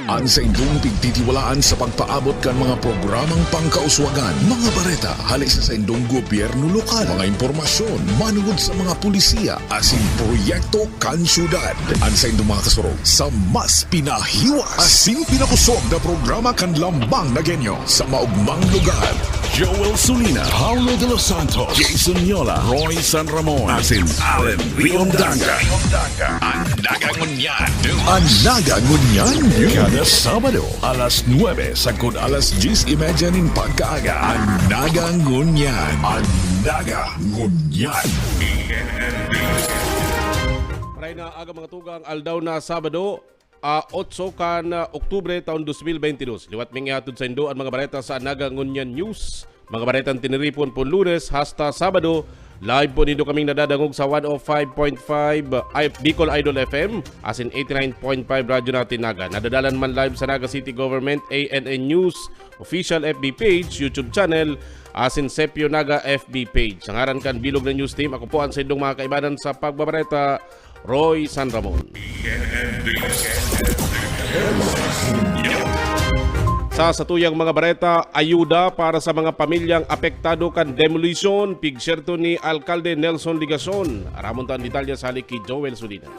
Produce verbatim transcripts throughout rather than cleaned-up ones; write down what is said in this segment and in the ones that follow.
An saindong pigtitiwalaan sa pagpaabot kan mga programang pangkauswagan, mga bareta hale sa saindong gobyerno lokal, mga impormasyon manungod sa mga pulisiya asin proyekto kan syudad. An saindong mga kasurog sa mas pinahiwas asin pinakosog na programa kan Lambang na Genyo sa maogmang lugar. Joel Sulina, Paulo de los Santos, Jason Yola, Roy San Ramon, asin Allen Riondanga. An Naga Ngunyan. An Naga Ngunyan News. Kada Sabado, alas nuebe sagkod alas dyes y media nin pagkaaga. An Naga Ngunyan. An Naga Ngunyan. Maray na aga, mga tugang, aldaw na Sabado, ah, otso kan, ah, Oktubre taon dos mil bente dos. Liwat ming ihatod saindo an mga bareta sa Naga Ngunyan News. Mga baretang tiniripon po Lunes hasta Sabado, live po nindo kaming nadadangog sa one oh five point five, ah, Bicol Idol F M, asin eighty-nine point five Radyo Natin Naga. Nadadalan man live sa Naga City Government, A N N News, official F B page, YouTube channel, asin Sepio Naga F B page. Sa ngaran kan bilog na news team, ako po an saindong mga kaibanan sa pagbabareta, Roy San Ramon. Sa satuyang mga bareta, ayuda para sa mga pamilyang apektado kan demolition, pigsyerto ni Alkalde Nelson Legacion. Aramon ta an detalye sa halik ki Joel Sulina.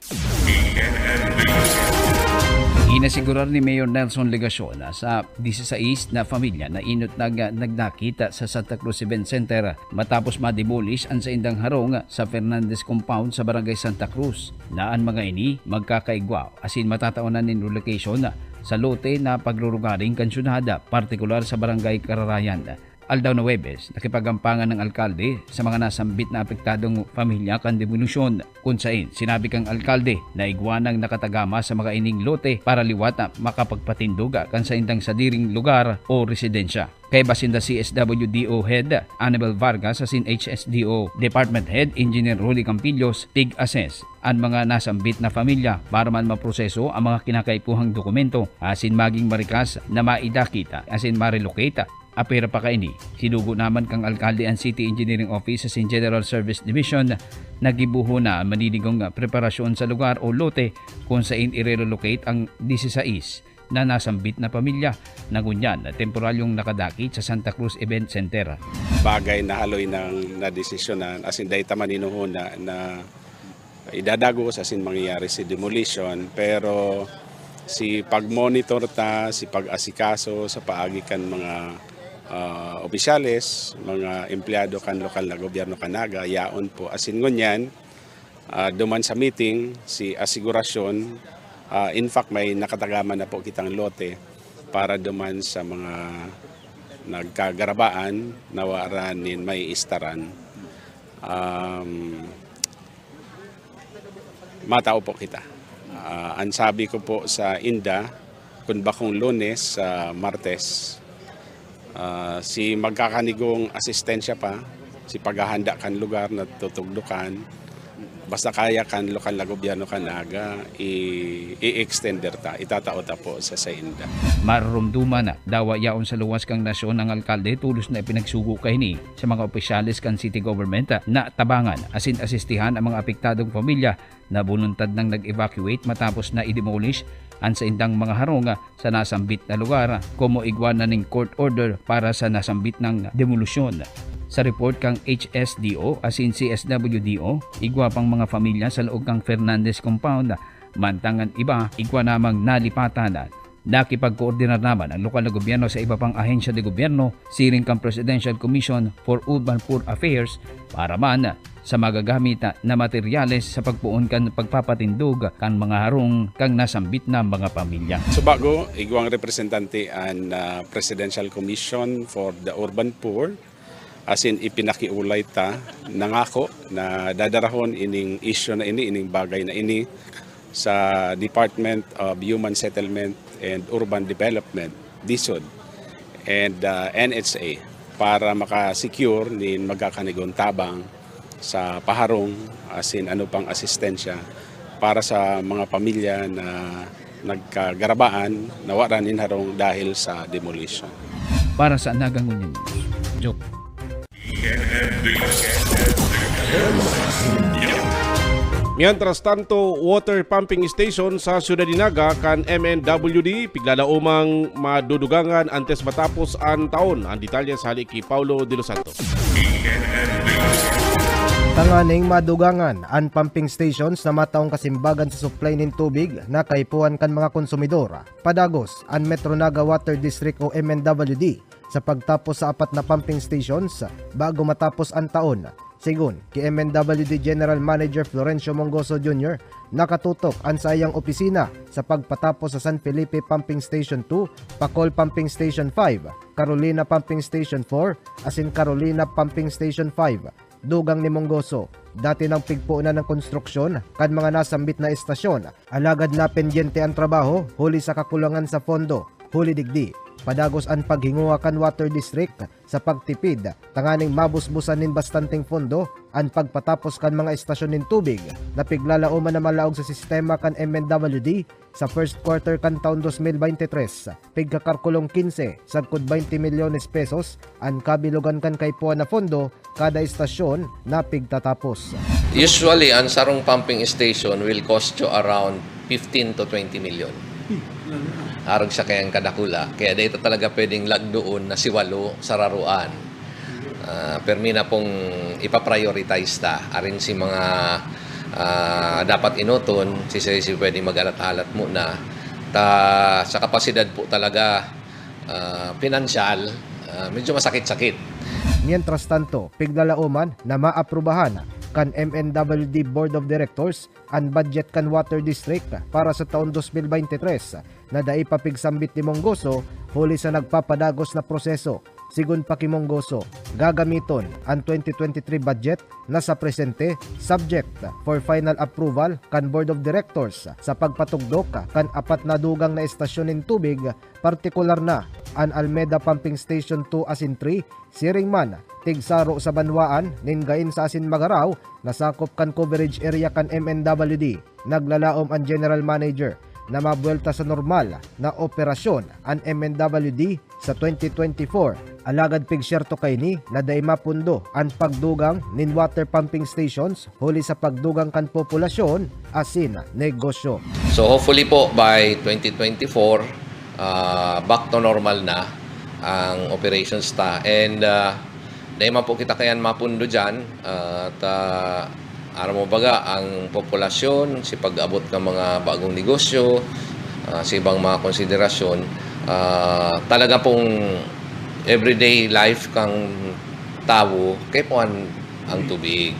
Inasigurar ni Mayor Nelson Legacion na sa disisais na pamilya na inot nag-, nagdakit sa Santa Cruz Event Center matapos ma-demolish an saindang harong sa Fernandez Compound sa Barangay Santa Cruz, na an mga ini magkakaigwa asin matataonan nin relocation sa lote na pagrurugaring kan syudad, partikular sa Barangay Kararayan. Aldaw na Huwebes, nakipag-ampangan ang alkalde sa mga nasambit na apektadong pamilya kan demolisyon, kun sain sinabi kang alkalde na igwa nang nakatagama sa mga ining lote para liwat na makapagpatindog kan saindang sadiring lugar o residensya. Kaiba sinda C S W D O Head Annabel Vargas asin H S D O Department Head Engineer Rudy Campillos, pig-assess an mga nasambit na pamilya para man maproseso ang mga kinakaipuhang dokumento asin maging marikas na maidakit asin ma-relocate. Apwera pa kaini, sinugo naman kan alkalde an City Engineering Office asin General Service Division na gibohon na an maninigong preparasyon sa lugar o lote kun sain irelocate ang disisais na nasambit na pamilya na ngunyan temporaryong nakadakit sa Santa Cruz Event Center. Bagay na haloy nang nadesisyonan, asin dai ta maninuhona na idadagos asin mangyayari si demolition, pero si pag-monitor ta, si pag-asikaso sa paagi kan mga, ah, opisyales, mga empleyado kan lokal na gobyerno kan Naga, yaon po. Asin ngunyan, ah, duman sa meeting, si asigurasyon, ah, in fact, may nakatagama na po kitang lote para duman sa mga nagkagarabaan na wara nin maiistaran. Um, matao po kita. Ah, ang sabi ko po sa inda, kun bakong Lunes, sa Martes, ah, si magkakanigong asistensya pa, si paghahanda kan lugar na tutugdukan, basta kaya kan lokal na gobyerno kan Naga, i-, i-extender ta, itatao ta po sa sainda. Marurumduman na dawa yaon sa luwas kan nasyon ang alkalde, tolos na ipinagsugo kaini sa mga opisyales kan city government na tabangan asin asistihan ang mga apektadong pamilya na boluntad nang nag-evacuate matapos na i-demolish an saindang mga harong sa nasambit na lugar, komo igwa na nin court order para sa nasambit na demolusyon. Sa report kan H S D O asin C S W D O, igwa pang mga pamilya sa laog kan Fernandez Compound, mantang an iba igwa namang nalipatan. Nakipagkoordinar naman ang lokal na gobyerno sa iba pang ahensya de gobyerno siring kan Presidential Commission for Urban Poor Affairs para man sa magagamit na materyales sa pagpoon kan pagpapatindog kan mga harong kan nasambit na mga pamilya. Sa bago, igwang representante an, ah, Presidential Commission for the Urban Poor, asin ipinakiulay ta, nangako na dadarahon ining isyu na ini, ining bagay na ini sa Department of Human Settlement and Urban Development, DHSUD, and, ah, N H A para makasecure nin magkakanigong tabang sa paharong asin ano pang asistensya para sa mga pamilya na nagkagarabaan na wara nin harong dahil sa demolition. Para sa Naga Ngunyan News, Joe. Mientras tanto, water pumping station sa Ciudad de Naga kan M N W D piglalaomang madudugangan antes matapos an taon. Ang detalye sa hali ki Paulo De Los Santos. Tanganing madugangan an pumping stations na mataong kasimbagan sa supply nin tubig na kaipuhan kan mga konsumidor, padagos an Metro Naga Water District o M N W D sa pagtapos sa apat na pumping stations bago matapos an taon. Sigon ki M N W D General Manager Florencio Mongoso Junior, nakatutok an saiyang opisina sa pagpatapos sa San Felipe Pumping Station two, Pacol Pumping Station five, Carolina Pumping Station four, asin Carolina Pumping Station five. Dugang ni Mongoso, dati nang pigpoon na ng konstruksyon kan mga nasambit na estasyon, alagad napendyente an trabaho huli sa kakulangan sa pondo. Huli digdi, padagos an paghinguha kan Water District sa pagtipid tanganing mabusbusan nin bastanteng pondo an pagpatapos kan mga estasyon nin tubig na piglalaoman na malaog sa sistema kan M N W D sa first quarter kan taon dos mil bente tres. Pigkakarkulong kinse sagkod baynte milyones pesos an kabilogan kan kaipuhan na pondo kada estasyon na pigtatapos. Usually, ang sarong pumping station will cost you around fifteen to twenty million. Arog sa kayang kadakula, kaya dito talaga pwedeng lagdoon na si walo sa raruan. Ah, permi na pong ipaprioritize ta. Arin si mga, ah, dapat inoton, si si pwedeng mag-alat-alat muna. Ta, sa kapasidad po talaga, ah, pinansyal, ah, medyo masakit-sakit. Mientras tanto, piglalaoman na maaprubahan kan M N W D Board of Directors an budget kan Water District para sa taon dos mil baynte tres na dai pa pigsambit ni Mongoso huli sa nagpapadagos na proseso. Sigon pa ki Mongoso, gagamiton an twenty twenty-three budget na sa presente, subject for final approval kan Board of Directors, sa pagpatugdok kan apat na dugang na estasyon nin tubig, partikular na an Almeda Pumping Station two asin three, siring man, tigsaro sa banwaan nin Gainsa asin Magarao na sakop kan coverage area kan M N W D. Naglalaom an General Manager na mabuwelta sa normal na operasyon an M N W D sa twenty twenty-four. Alagad pigsyerto kaini na dai mapundo an pagdugang nin water pumping stations huli sa pagdugang kan populasyon asin negosyo. So hopefully po by twenty twenty-four, ah, back to normal na ang operations ta. And, ah, dai man po kita kayan mapundo dyan. At, ah, aram mo baga, ang populasyon, si pag-abot ng mga bagong negosyo, ah, sa ibang mga konsiderasyon, ah, talaga pong everyday life kang tawo, kaipuhan ang tubig.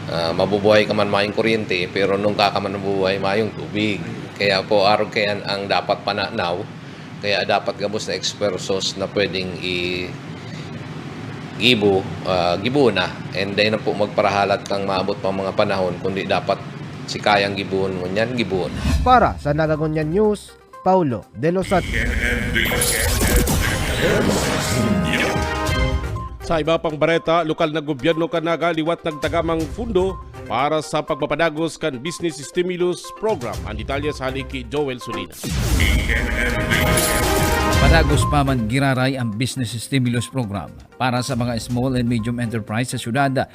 Ah, mabubuhay ka man mayong kuryente, pero nung ka ka man nabubuhay, mayong tubig. Kaya po, arog kayan ang dapat pananaw. Kaya dapat gabos na ekspertos na pwedeng i-, gibo, ah, gibo na. And then na po magparahalat kang maabot pang mga panahon, kundi dapat si kayang gibohon ngunyan, gibohon. Para sa Naga Ngunyan News, Paulo De Los Santos. Sa iba pang bareta, lokal na gobyerno kan Naga liwat nagtagamang fundo para sa pagpapadagos kan Business Stimulus Program. Ang detalye sa hali ki Joel Sulina. Padagos pa man giraray ang Business Stimulus Program para sa mga small and medium enterprise sa syudad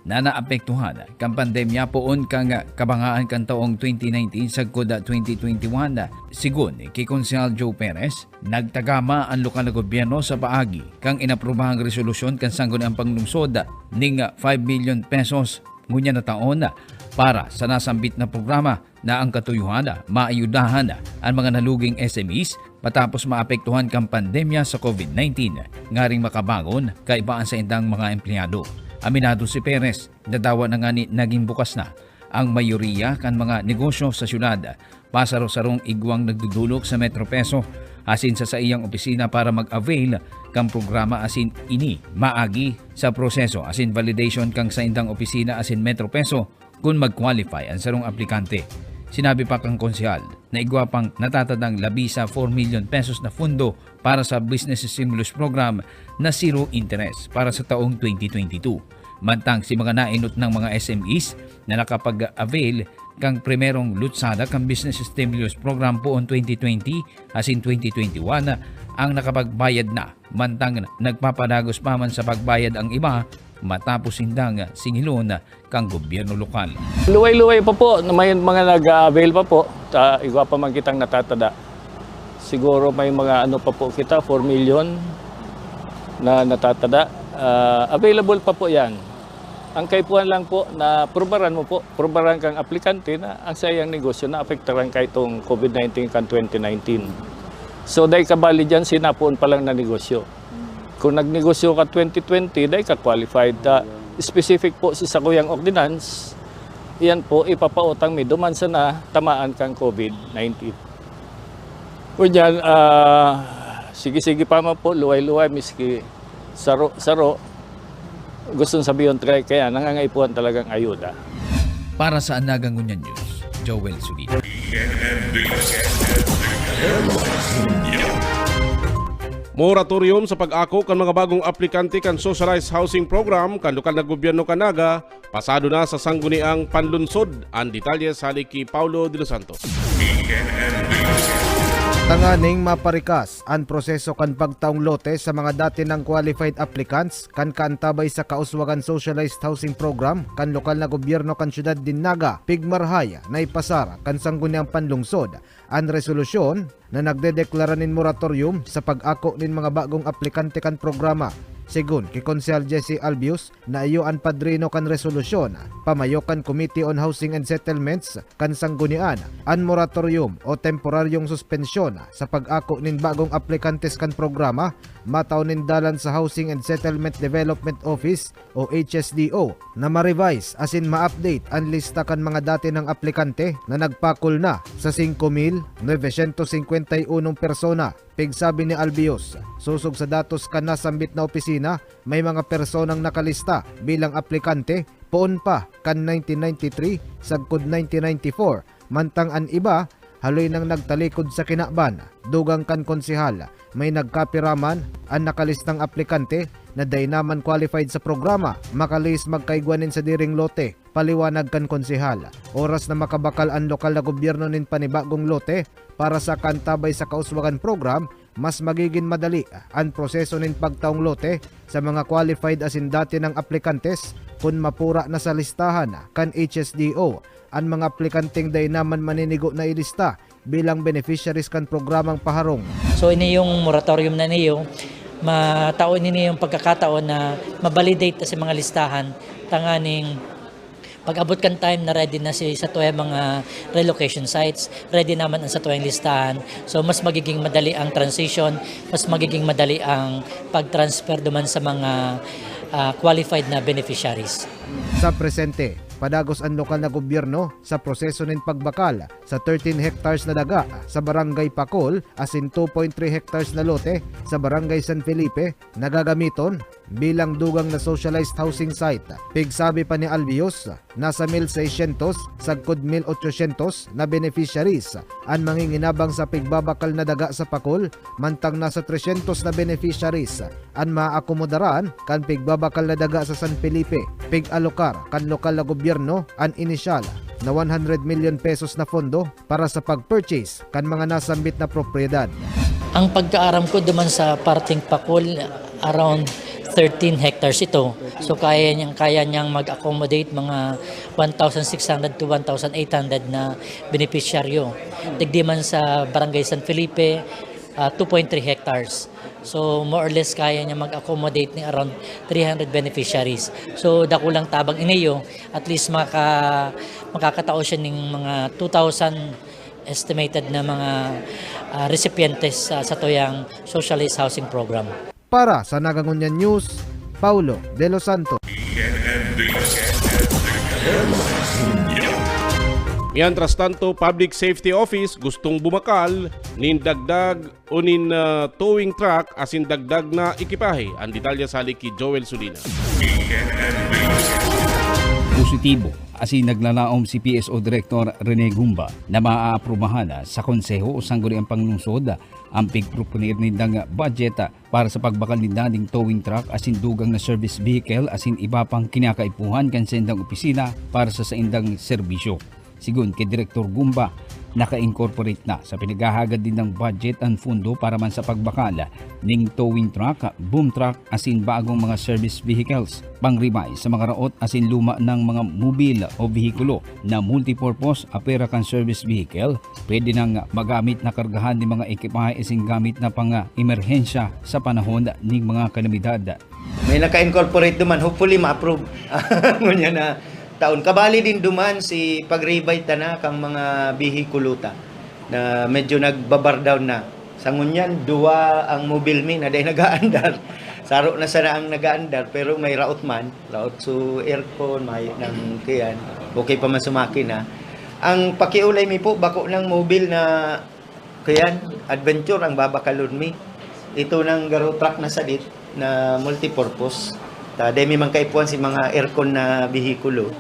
na naapektuhan kan pandemya poon kan kabangaan kan taong twenty nineteen sagkod twenty twenty-one. Sigon ki Konsehal Joe Perez, nagtagama ang lokal na gobyerno sa paagi kan inaprobahang resolusyon kan Sangguniang Panglungsod ning five million pesos ngunyan na taon para sa nasambit na programa na ang katuyohan maayudahan an mga naluging S M Es matapos maapektuhan kan pandemya sa COVID nineteen, ngaring makabangon kaiba an saindang mga empleyado. Aminado si Perez, dadawa na ngani naging bukas na ang mayoriya kan mga negosyo sa syudad. Pasaro-sarong igwang nagdudulok sa Metro Peso asin sa saiyang opisina para mag-avail kan programa asin ini maagi sa proseso asin validation kan saindang opisina asin Metro Peso kun mag-qualify an sarong aplikante. Sinabi pa kan konsehal na igwa pang natatadang labi sa four million pesos na fundo para sa Business Stimulus Program na zero interest para sa taong twenty twenty-two. Mantang si mga nainot ng mga S M Es na nakapag-avail kan primerong lutsada kan Business Stimulus Program poon twenty twenty asin twenty twenty-one, ang nakapagbayad na, mantang nagpapadagos pa man sa pagbayad ang iba matapos sindang singilon kan gobyerno lokal. Luway-luway pa po na may mga nag-a-avail pa po, ta igwa pa man kitang natatada. Siguro may mga ano pa po kita, four million na natatada. Ah, available pa po 'yan. Ang kaipuhan lang po na prubaran mo po, prubaran kang aplikante na ang saiyang negosyo naapektaran kaitong COVID nineteen kan twenty nineteen. So, dai kabali diyan, sinapoon pa lang na negosyo. Kung nagnegosyo ka twenty twenty, dai ka qualified ta. Specific po sa sakuyang ordinance, iyan po ipapautang mi duman sa natamaan kang COVID nineteen. Ngunyan, ah, sige-sige pa man po, luway-luway, miski saro-saro, gustong sabihon, kaya, kaya nangangaipuhan talagang ayuda. Para sa Anagang Ngunyan News, Joel Sugino. Moratorium sa pag-ako kan mga bagong aplikante kan Socialized Housing Program kan lokal na gobyerno kan Naga, pasado na sa Sangguniang Panlunsod. An detalye sa halik ki Paulo de los Santos. Tanganing maparikas an proseso kan pagtaong lote sa mga dati nang qualified applicants kan kaantabay sa kauswagan Socialized Housing Program kan lokal na gobyerno kan siyudad nin Naga, pigmarhay na ipasar kan Sangguniang Panlungsod an resolusyon na nagdedeklara nin moratorium sa pag-ako nin mga bagong aplikante kan programa. Segun ki Konsehal Jesse Albius, na iyo an padrino kan resolusyon, pamayo kan Committee on Housing and Settlements kan Sanggunian, an moratorium o temporaryong suspensyon sa pag-ako nin bagong aplikantes kan programa matao nin dalan sa Housing and Settlement Development Office o H S D O na ma-revise asin ma-update an lista kan mga dati nang aplikante na nagpakol na sa singko mil novecientos singkwenta y unong persona. Pigsabi ni Albius, sosog sa datos kan nasambit na opisina, may mga personang nakalista bilang aplikante poon pa kan nineteen ninety-three sagkod nineteen ninety-four, mantang an iba haloy nang nagtalikod sa kinaban. Dugang kan konsehal, may nagkapira man an nakalistang aplikante na dai naman qualified sa programa, makalihis magkaigwa nin sadiring lote. Paliwanag kan konsehal, oras na makabakal an lokal na gobyerno nin panibagong lote para sa Kaantabay sa Kauswagan Program, mas magigin madali an proseso nin pagtaong lote sa mga qualified asin dati nang aplikantes kun mapura na sa listahan kan H S D O an mga aplikanteng dai naman maninigo na ilista bilang beneficiaries kan programang paharong. So, ini yung moratorium na niyo, matao ini yung pagkakataon na ma-validate sa mga listahan, tanganing pag-abot kan time na ready na si sa tuya mga relocation sites, ready naman ang sa tuyang listahan. So, mas magiging madali ang transition, mas magiging madali ang pag-transfer duman sa mga, ah, qualified na beneficiaries. Sa presente, padagos an lokal na gobyerno sa proseso nin pagbakal sa thirteen hectares na daga sa Barangay Pacol asin two point three hectares na lote sa Barangay San Felipe na gagamiton bilang dugang na socialized housing site. Pigsabi pa ni Albius, nasa mil seiscientos sagkod mil ochocientos na beneficiaries an manginginabang sa pigbabakal na daga sa Pacol, mantang nasa trescientos na beneficiaries an maaakomodaran kan pigbabakal na daga sa San Felipe. Pig-alokar kan lokal na gobyerno an inisyal na one hundred milyon pesos na pondo para sa pag-purchase kan mga nasambit na propiedad. Ang pagkaaram ko duman sa parting Pacol, around thirteen hectares ito. So, kaya niyang, kaya niyang mag-accommodate mga one thousand six hundred to one thousand eight hundred na benepisyaryo. Digdi man sa Barangay San Felipe, ah, two point three hectares. So, more or less, kaya niya mag-accommodate ni around three hundred beneficiaries. So, dakulang tabang iniyo, at least maka-, makakatao siya ning mga two thousand estimated na mga, ah, recipientes sa, sa tuyang socialized housing program. Para sa Nagangunyan News, Paulo de los Santos. Mientras tanto, Public Safety Office gustong bumakal nin dagdag o nin, ah, towing truck asin dagdag na ekipahe. Ang detalye sa halik ki Joel Sulina. Positibo asin naglalaom si P S O Director Rene Gumba na maaaprubahan sa Konseho o Sangguniang Panglungsod ang pigproponer nindang budget para sa pagbakal ninda ning towing truck asin dugang na service vehicle asin iba pang kinakaipuhan kan saindang opisina para sa saindang serbisyo. Sigon ki Direktor Gumba, Naka-incorporate na sa pinaghahagad nindang budget an pondo para man sa pagbakal ning towing truck, boom truck asin bagong mga service vehicles, pangribay sa mga raot asin luma nang mga mobil o behikulo na multipurpose, apwera kan service vehicle, pwede nang magamit na kargahan nin mga ekipahe asin gamit na pang-emerhensya sa panahon nin mga kalamidad. May naka-incorporate duman, hopefully ma-approve. Ngunyan na taon. Kabali din duman si pag-rebate tana kang mga bihikulo ta na medyo nagbabar down na. Sa ngunyan, duwa ang mobil mi na dai nag-aandar. Saro na sana ang nag-aandar, pero may raot man. Raot su aircon, may nang kiyan. Okay pa man su makina. Ang pakiulay mi po, bako nang mobil na kiyan, adventure ang babakalon mi. Ito nang garo truck na sadit na multipurpose. Ta, dai mi man kaipuhan si mga aircon na behikulo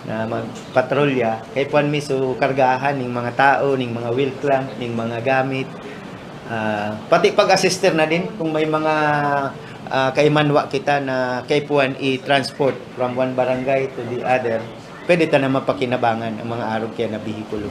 na magpatrolya. Kaipuhan mi su kargahan ning mga tao, ning mga wheel clamp, ning mga gamit. Ah, pati pag-assister na din kung may mga, ah, kaimanwa kita na kaipuhan i-transport from one barangay to the other, pwede ta na mapakinabangan ang mga arog kaya na behikulo.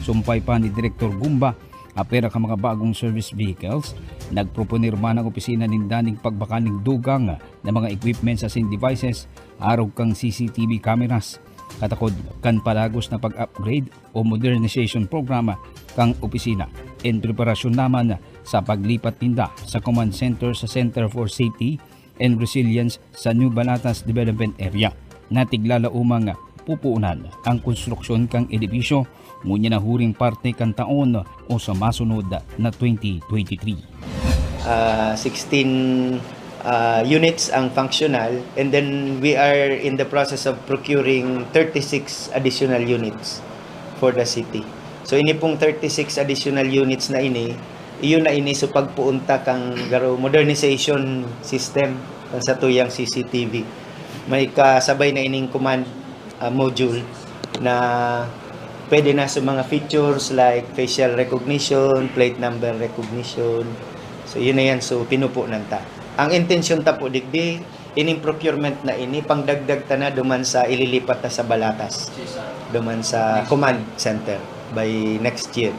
Sumpay pa ni Direktor Gumba, apwera kan mga bagong service vehicles, nagproponer man ang opisina ninda nin pagbakal nin dugang na mga equipments asin devices arog kan C C T V cameras, katakod kan padagos na pag-upgrade o modernization program kan opisina. En preparasyon na man sa paglipat ninda sa command center sa Center for Safety and Resilience sa New Banatas Development Area. Natiglalaomang pupuonan ang konstruksyon kan edipisyo ngunyan na huring parte kan taon o sa masunod na twenty twenty-three. Ah, sixteen, ah, units ang functional, and then we are in the process of procuring thirty-six additional units for the city. So, ini pong thirty-six additional units na ini, iyon na ini su pagpoon ta kan garo modernization system kan satuyang C C T V. May kasabay na ining command, ah, module na pwede na sa mga features like facial recognition, plate number recognition. So, yun na yan. So, pinupunan ta. Ang intensyon ta po digdi, ining procurement na ini, pangdagdag ta na duman sa ililipat na sa Balatas, duman sa command center by next year.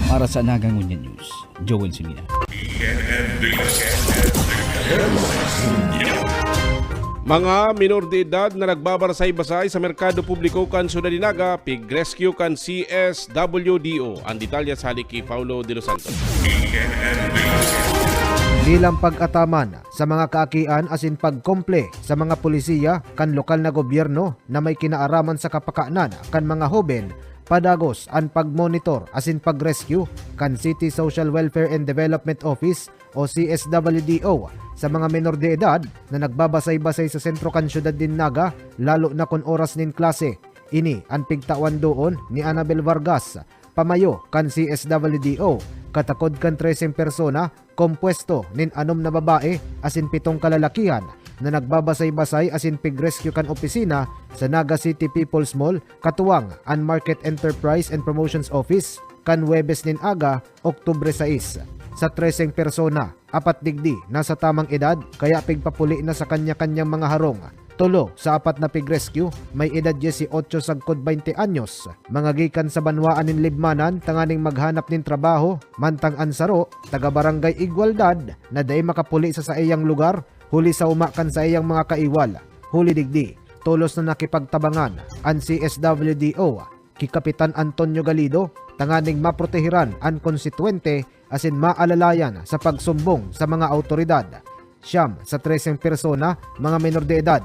Para sa Naga Ngunyan News, Joel Simina. Mga minor de edad na nagbabarsay-basay sa merkado publiko kan syudad nin Naga, pig-rescue kan C S W D O. Ang detalye sa hali ki Paulo de los Santos. Bilang pag-ataman sa mga kaakian asin pagkomple sa mga polisiya kan lokal na gobyerno na may kinaaraman sa kapakanan kan mga hoben, padagos an pagmonitor asin pag-rescue kan City Social Welfare and Development Office o C S W D O sa mga menor de edad na nagbabasay-basay sa sentro kan syudad nin Naga, lalo na kun oras nin klase. Ini an pigtawan doon ni Annabel Vargas, pamayo kan C S W D O, katakod kan treseng persona, kompuesto nin anom na babae asin pitong kalalakihan, na nagbabasay-basay asin pig-rescue kan opisina sa Naga City People's Mall, katuwang an Market Enterprise and Promotions Office, kan Huwebes nin aga, Oktubre sais. Sa treseng persona, apat digdi nasa tamang edad, kaya pigpapuli na sa kanya-kanyang mga harong. Tolo sa apat na pig-rescue, may edad dieciocho sagkod baynte anyos. Mga gikan sa banwaan nin Libmanan tanganing maghanap nin trabaho, mantang an saro, taga Barangay Igualdad, na dai makapuli sa saiyang lugar, huli sa uma kan saiyang mga kaiwal. Huli digdi, tolos na nakipagtabangan an C S W D O ki Kapitan Antonio Galido tanganing maprotehiran an konstituyente asin maalalayan sa pagsumbong sa mga awtoridad. Siyam sa treseng persona, mga menor de edad.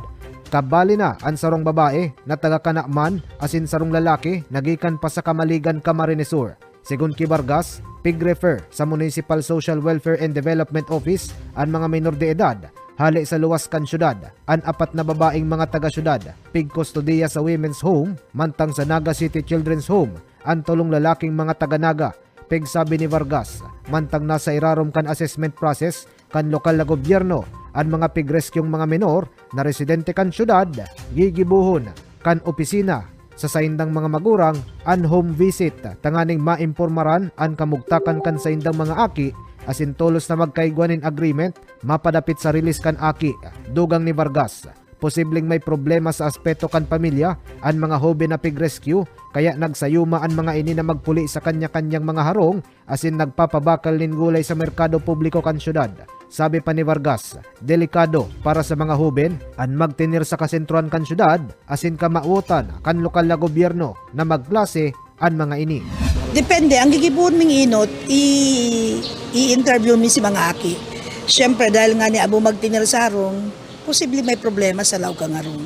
Kabali na an sarong babae na taga Canaman asin sarong lalaki na gikan pa sa Camaligan, Camarines Sur. Segun ki Vargas, pig-refer sa Municipal Social Welfare and Development Office an mga menor de edad hale sa luwas kan syudad. An apat na babaeng mga taga-syudad, pigkustodiya sa Women's Home, mantang sa Naga City Children's Home, an tolong lalaking mga taga-Naga. Pigsabi ni Vargas, mantang nasa irarom kan assessment process kan lokal na gobyerno an mga pigreskyong mga menor na residente kan syudad, gigibohon kan opisina sa saindang mga magurang an home visit tanganing maimpormaran an kamugtakan kan saindang mga aki asin tolos na magkaigwa nin agreement mapadapit sa release kan aki. Dugang ni Vargas, posibleng may problema sa aspeto kan pamilya an mga hoben na pig-rescue, kaya nagsayuma an mga ini na magpuli sa kanya-kanyang mga harong asin nagpapabakal nin gulay sa merkado publiko kan syudad. Sabi pa ni Vargas, delikado para sa mga hoben an magtener sa kasentrohan kan syudad asin kamawotan kan lokal na gobyerno na magklase an mga ini. Depende, ang gigibohon ming inot, i-, i-interview mi si mga aki. Siyempre, dahil nga ni abo magtener sa harong, posible may problema sa laog kan harong.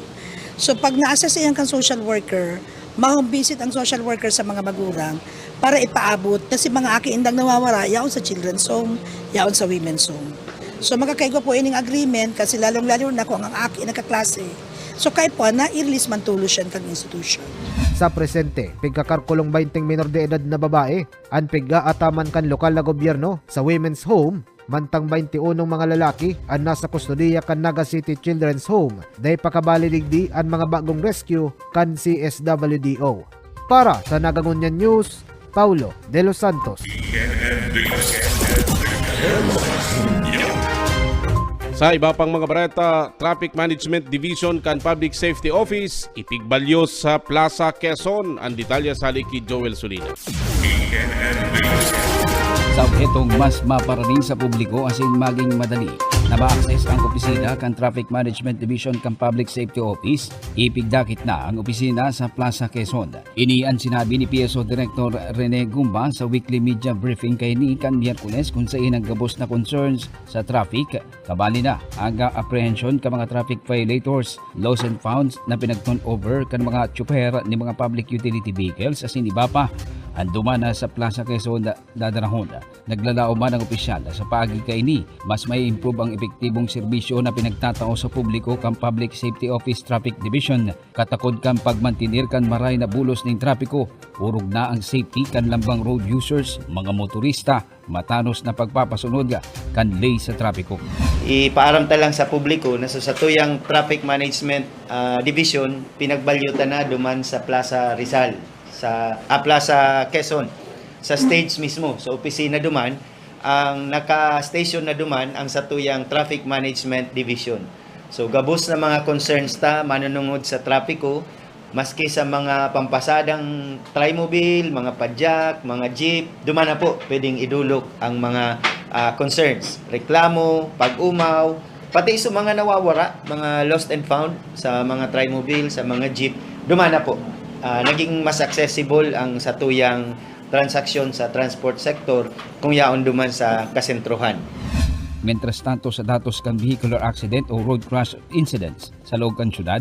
So, pag na-assess iyan kan social worker, ma-home visit ang social worker sa mga magurang para ipaabot na si mga aki indang nawawara, yaon sa children's home, yaon sa women's home. So, magkakaigwa po ining agreement kasi lalong-lalo na kung ang aki nagkaklase. So, kaipuhan na i-release man tulos siya kan institution. Sa presente, pigkakarkulong baynte minor de edad na babae an pig-aataman kan lokal na gobyerno sa women's home, mantang baynti unong mga lalaki an nasa kustodiya kan Naga City Children's Home. Dai pa kabali digdi an mga bagong rescue kan C S W D O. Para sa Naga Ngunyan News, Paulo de los Santos. Sa iba pang mga bareta, Traffic Management Division kan Public Safety Office ipigbalyo sa Plaza Quezon. Ang detalye sa hali ki Joel Solina. Sa obhetong mas maparaning sa publiko asin maging madali na ma-access ang opisina kan Traffic Management Division kan Public Safety Office, ipigdakit na ang opisina sa Plaza Quezon. Ini an sinabi ni P S O Director Rene Gumba sa weekly media briefing kaini kan Miyerkules, kun saen ang gabos na concerns sa traffic, kabali na ang apprehension kan mga traffic violators, lost and found na pinag-turnover kan mga tsoper ni mga public utility vehicles asin iba pa. An duman na sa Plaza Quezon dadarahon. Naglalaom man ang opisyal na sa paagi kaini, mas may improve ang epektibong serbisyo na pinagtatao sa publiko kan Public Safety Office Traffic Division, katakod kan pagmantener kan maray na bulos nin trapiko, orog na ang safety kan lambang road users, mga motorista, matanos na pagpapasunod kan ley sa trapiko. Ipaaram ta lang sa publiko na sa satuyang Traffic Management, ah, Division, pinagbalyo ta na duman sa Plaza Rizal, sa, ah, Plaza Quezon, sa stage mismo, sa opisina duman, ang naka-station na duman ang satuyang Traffic Management Division. So, gabos na mga concerns ta manunungod sa trapiko, maski sa mga pampasadang trimobile, mga padyak, mga jeep, duman na po pwedeng idulok ang mga, ah, concerns. Reklamo, pag-umaw, pati sa mga nawawara, mga lost and found sa mga trimobile, sa mga jeep, duman na po. Ah, naging mas accessible ang satuyang transaksyon sa transport sector kung yaon duman sa kasentrohan. Mientras tanto, sa datos kan vehicular accident o road crash incidents sa laog kan syudad,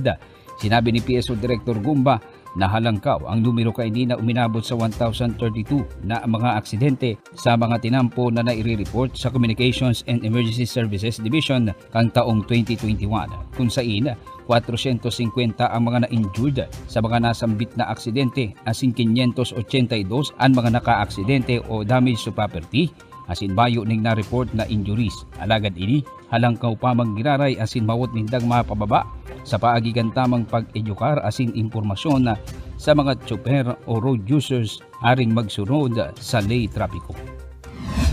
sinabi ni P S O Director Gumba na halangkaw ang numero kaini na uminabot sa one thousand thirty-two na mga aksidente sa mga tinampo na naire-report sa Communications and Emergency Services Division kan taong twenty twenty-one, kun sain kwatrosyentos singkwenta ang mga na-injured sa mga nasambit na aksidente, asin quinientos ochenta y dos an mga nakaaksidente o damage to property, asin mayo ning na-report na injuries. Alagad ini, halangkaw pa man giraray asin mawot nindang mapababa sa paagi kan tamang pag-edukar asin impormasyon sa mga tsoper o road users aring magsunod sa ley trapiko.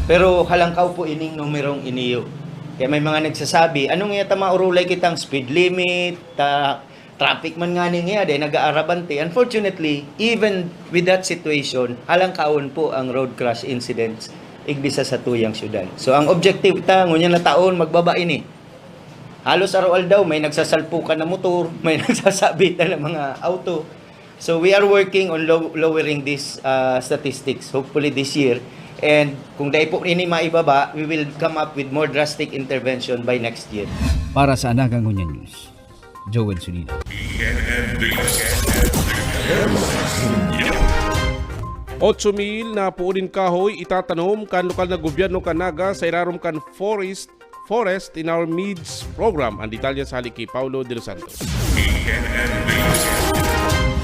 Pero halangkaw po ining numerong iniyo. Kaya may mga nagsasabi, "Ano nga ta maurulay kitang speed limit, ta traffic man ngani nga, dai nag-aarabante." Unfortunately, even with that situation, halangkaon po ang road crash incidents igdi sa satuyang syudad. So, ang objective ta, ngunyan na taon, magbaba ini. Halos araw-aldaw, may nagsasalpukan na motor, may nagsasabitan ng mga auto. So, we are working on low-, lowering this, uh, statistics, hopefully this year. And kung dai po ini maibaba, we will come up with more drastic intervention by next year. Para sa Anagang Ngunyan News, Joel Solina. Otso mil na puon nin kahoy itatanom kan lokal na gobyerno kan Naga sa irarom kan Forest, Forest in Our Midst program. Ang detalye sa hali ki Paulo de los Santos.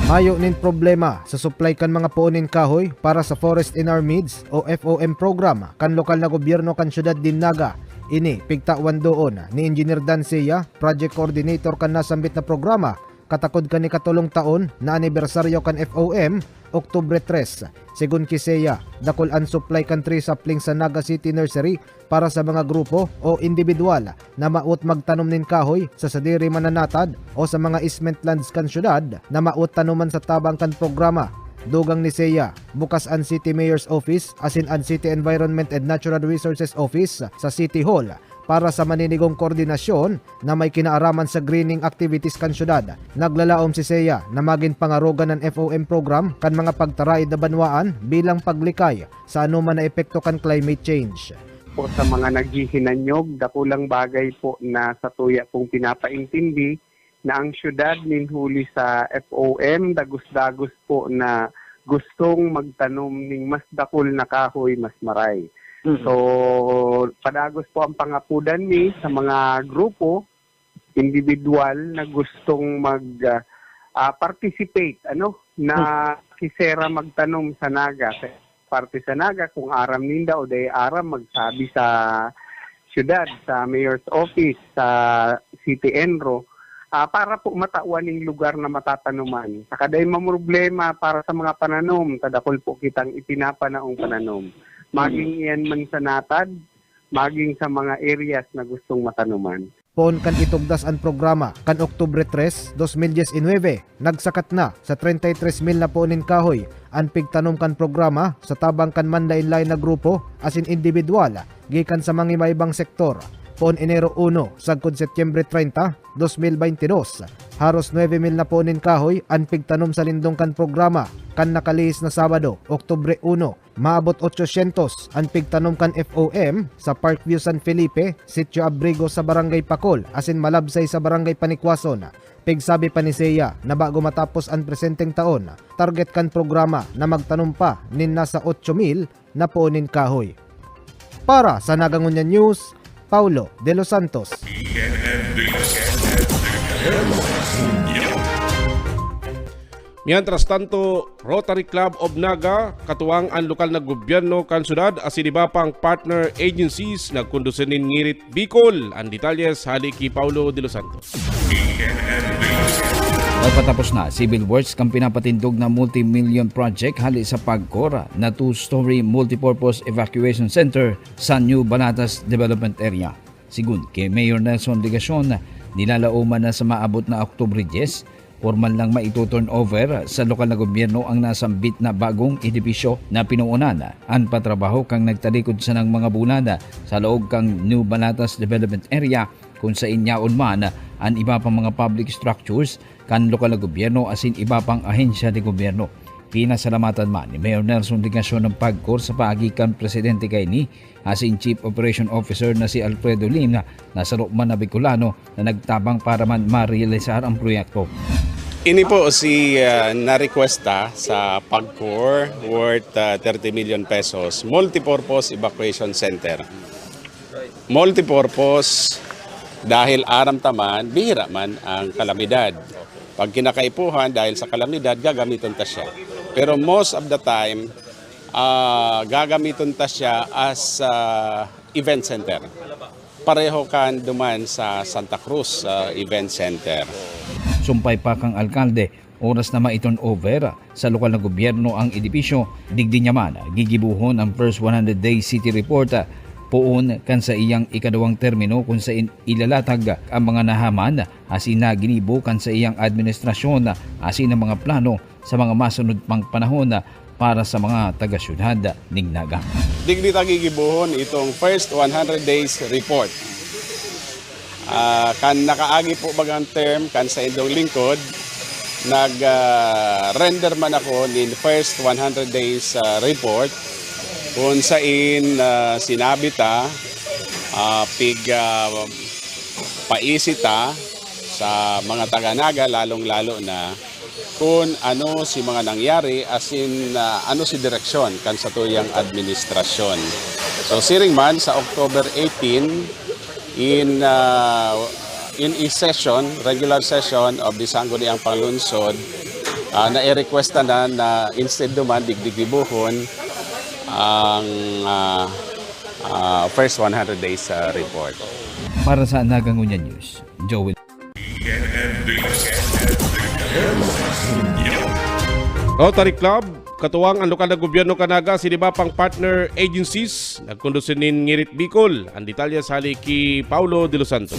Mayo nin problema sa supply kan mga puon nin kahoy para sa Forest in Our Midst o F O M program kan lokal na gobyerno kan syudad nin Naga. Ini pigtawan doon ni Engineer Dan Seiya, project coordinator kan nasambit na programa, Katakod kan ikatolong taon na anibersaryo kan F O M, Oktubre tres. Segun ki Seiya, dakul an supply kan three saplings sa Naga City Nursery para sa mga grupo o indibidwal na mawot magtanom nin kahoy sa sadiri man na natad o sa mga easement lands kan syudad na mawot tanoman sa tabang kan programa. Dugang ni Seiya, bukas an City Mayor's Office asin an City Environment and Natural Resources Office sa City Hall para sa maninigong koordinasyon na may kinaaraman sa greening activities kan syudad. Naglalaom si Seiya na magin pangarogan an F O M program kan mga pagtaraed na banwaan bilang paglikay sa anoman na epekto kan climate change. Po sa mga naghihinanyog, dakulang bagay po na satuya pong pinapaintindi na ang syudad nin huli sa F O M, dagos-dagos po na gustong magtanom ning mas dakul na kahoy, mas maray. Mm. So, padagos po ang pangapudan mi sa mga grupo, individual na gustong mag ah, ah, participate, ano, na kisera magtanom sa Naga. Sa parte sa Naga, kung aram ninda o dai aram, magsabi sa syudad, sa mayor's office, sa City Enro, ah, para po matawan ning lugar na matatanuman. Saka dai mamroblema para sa mga pananom, ta dakul po kitang ipinapanaong pananom. Maging iyan man sa natad, maging sa mga areas na gustong matanuman. Poon kan itugdas an programa kan Oktubre tres, dos mil dies y nuebe, nagsakat na sa treinta y tres mil na poon nin kahoy an pigtanom kan programa sa tabang kan manlaen-laen na grupo asin indibidwal gikan sa mangiba-ibang sektor. Poon Enero uno sagkod Setyembre treinta, dos mil baynte dos, haros nuebe mil na poon nin kahoy an pigtanom sa lindong kan programa. Kan nakalihis na Sabado, Oktubre uno, maabot otsosyentos an pigtanom kan F O M sa Parkview San Felipe, Sitio Abrigo sa Barangay Pacol asin Malabsay sa Barangay Panikwason. Pigsabi pa ni Seiya na bago matapos an presenteng taon, target kan programa na magtanom pa nin nasa otso mil na poon nin kahoy. Para sa Naga Ngunyan News, Paulo De Los Santos. Mientras tanto, Rotary Club of Naga, katuwang an lokal na gobyerno kan syudad asin iba pang partner agencies, nagkondusir nin Ngirit Bicol. An detalles hali ki Paulo De Los Santos. Nagpatapos na, civil works kan pinapatindog na multi-million project hali sa PAGCOR na two-story multipurpose evacuation center sa New Banatas Development Area. Sigun ki Mayor Nelson Legacion, nilalaoman na sa maabot na Oktubre dyes, pormal nang maito-turnover sa lokal na gobyerno ang nasambit na bagong edipisyo na pinoonan an patrabaho kan nagtalikod sanang mga bulan sa laog kan New Banatas Development Area, kun saen yaon man an iba pang mga public structures kan lokal na gobyerno asin iba pang ahensya de gobyerno. Pinasalamatan man ni Mayor Nelson Legacion an PAGCOR sa paagi kan presidente kaini asin Chief Operation Officer na si Alfredo Lim, na saro man na Bicolano na nagtabang para man ma-realisar ang proyekto. Ini po si ah, na-requesta sa PAGCOR worth ah, thirty million pesos, multipurpose evacuation center. Multipurpose dahil aram ta man, bihira man ang kalamidad. Pag kinakaipuhan dahil sa kalamidad, gagamiton ta siya. Pero most of the time, ah, gagamiton ta siya as ah, event center. Pareho kan duman sa Santa Cruz ah, Event Center. Sumpay pa kan alkalde, oras na ma-turnover sa lokal na gobyerno ang edipisyo, digdi niya man gigibohon ang first one hundred days city report, poon kan saiyang ikaduwang termino kun saen ilalatag ang mga nahaman asin naginibo kan saiyang administrasyon asin ang mga plano sa mga masunod pang panahon para sa mga taga-syudad nin Naga. Digdi ta gigibohon itong first one hundred days report. Ah, kan nakaagi po bagang term kan saindong lingkod, nag ah, render man ako nin first one hundred days ah, report, kun sain ah, sinabi ta ah, pig ah, paisi ta sa mga taga-Naga, lalong-lalo na kun ano si mga nangyari, asin ah, ano si direksyon kan satuyang administrasyon. So siring man, sa October eighteen, in ah, in a session, regular session of the Sangguniang Panglungsod, ah, nairequesta na na instead duman digdigibuhon ang ah, ah, first one hundred days ah, report. Para sa Naga Ngunyan News, Joel. Rotary Club, katuwang an lokal na gobyerno kan Naga asin iba pang partner agencies, nagkondusir nin Ngirit Bicol. An detalye sa hali ki Paulo de los Santos.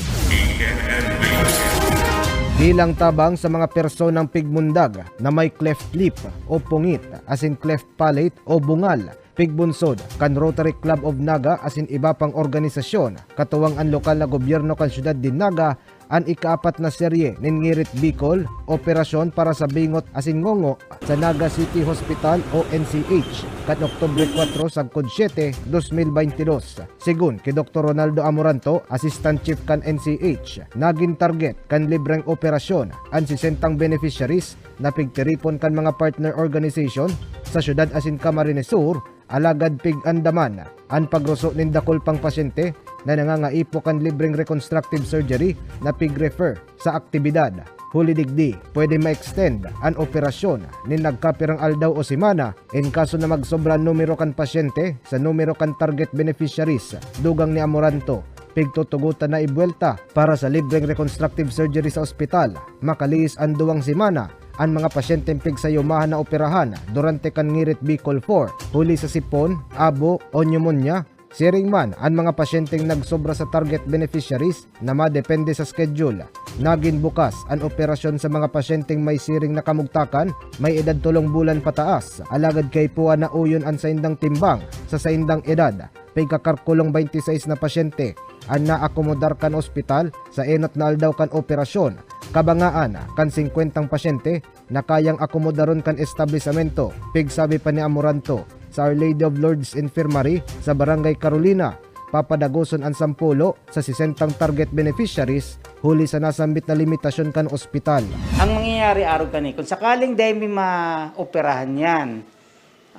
Bilang tabang sa mga personang pigmundag na may cleft lip o pungit asin cleft palate o bungal, pigbunsod kan Rotary Club of Naga asin iba pang organisasyon, katuwang an lokal na gobyerno kan siyudad nin Naga, an ikaapat na serye nin Ngirit Bicol Operasyon para sa Bingot asin Ngongo sa Naga City Hospital o N C H kan Oktubre kuwatro sagkod siyete, dos mil baynte dos. Segun ki Doktor Ronaldo Amoranto, Assistant Chief kan N C H, nagin target kan libreng operasyon an sesentang beneficiaries na pigtiripon kan mga partner organization sa siyudad asin Camarines Sur, alagad pig-andaman an pagruso nin dakul pang pasyente na nangangaipo kan libreng reconstructive surgery na pig-refer sa aktibidad. Huli digdi, pwede ma-extend an operasyon nin nagkapirang aldaw o semana in kaso na magsobra an numero kan pasyente sa numero kan target beneficiaries. Dugang ni Amoranto, pigtutugotan na ibuwelta para sa libreng reconstructive surgery sa ospital. Makalihis an duwang semana, an mga pasyenteng pigsayumahan na operahan durante kan Ngirit Bicol four, huli sa sipon, abo o pneumonia. Siring man, an mga pasyenteng nagsobra sa target beneficiaries na madepende sa schedule. Nagin bukas an operasyon sa mga pasyenteng may siring na kamugtakan, may edad tolong bulan pataas, alagad kaipuhan na uyon an saindang timbang sa saindang edad. Pigkakarkulong baynte sais na pasyente an naakomodar kan ospital sa enot na aldaw kan operasyon. Kabangaan kan singkwentang pasyente na kayang akomodaron kan establisamento, pigsabi pa ni Amoranto, sa Our Lady of Lourdes Infirmary sa Barangay Carolina. Papadagoson an sampulo sa sesentang target beneficiaries huli sa nasambit na limitasyon kan ospital. Ang mangyayari, arog kani, kung sakaling dai mi maoperahan yan,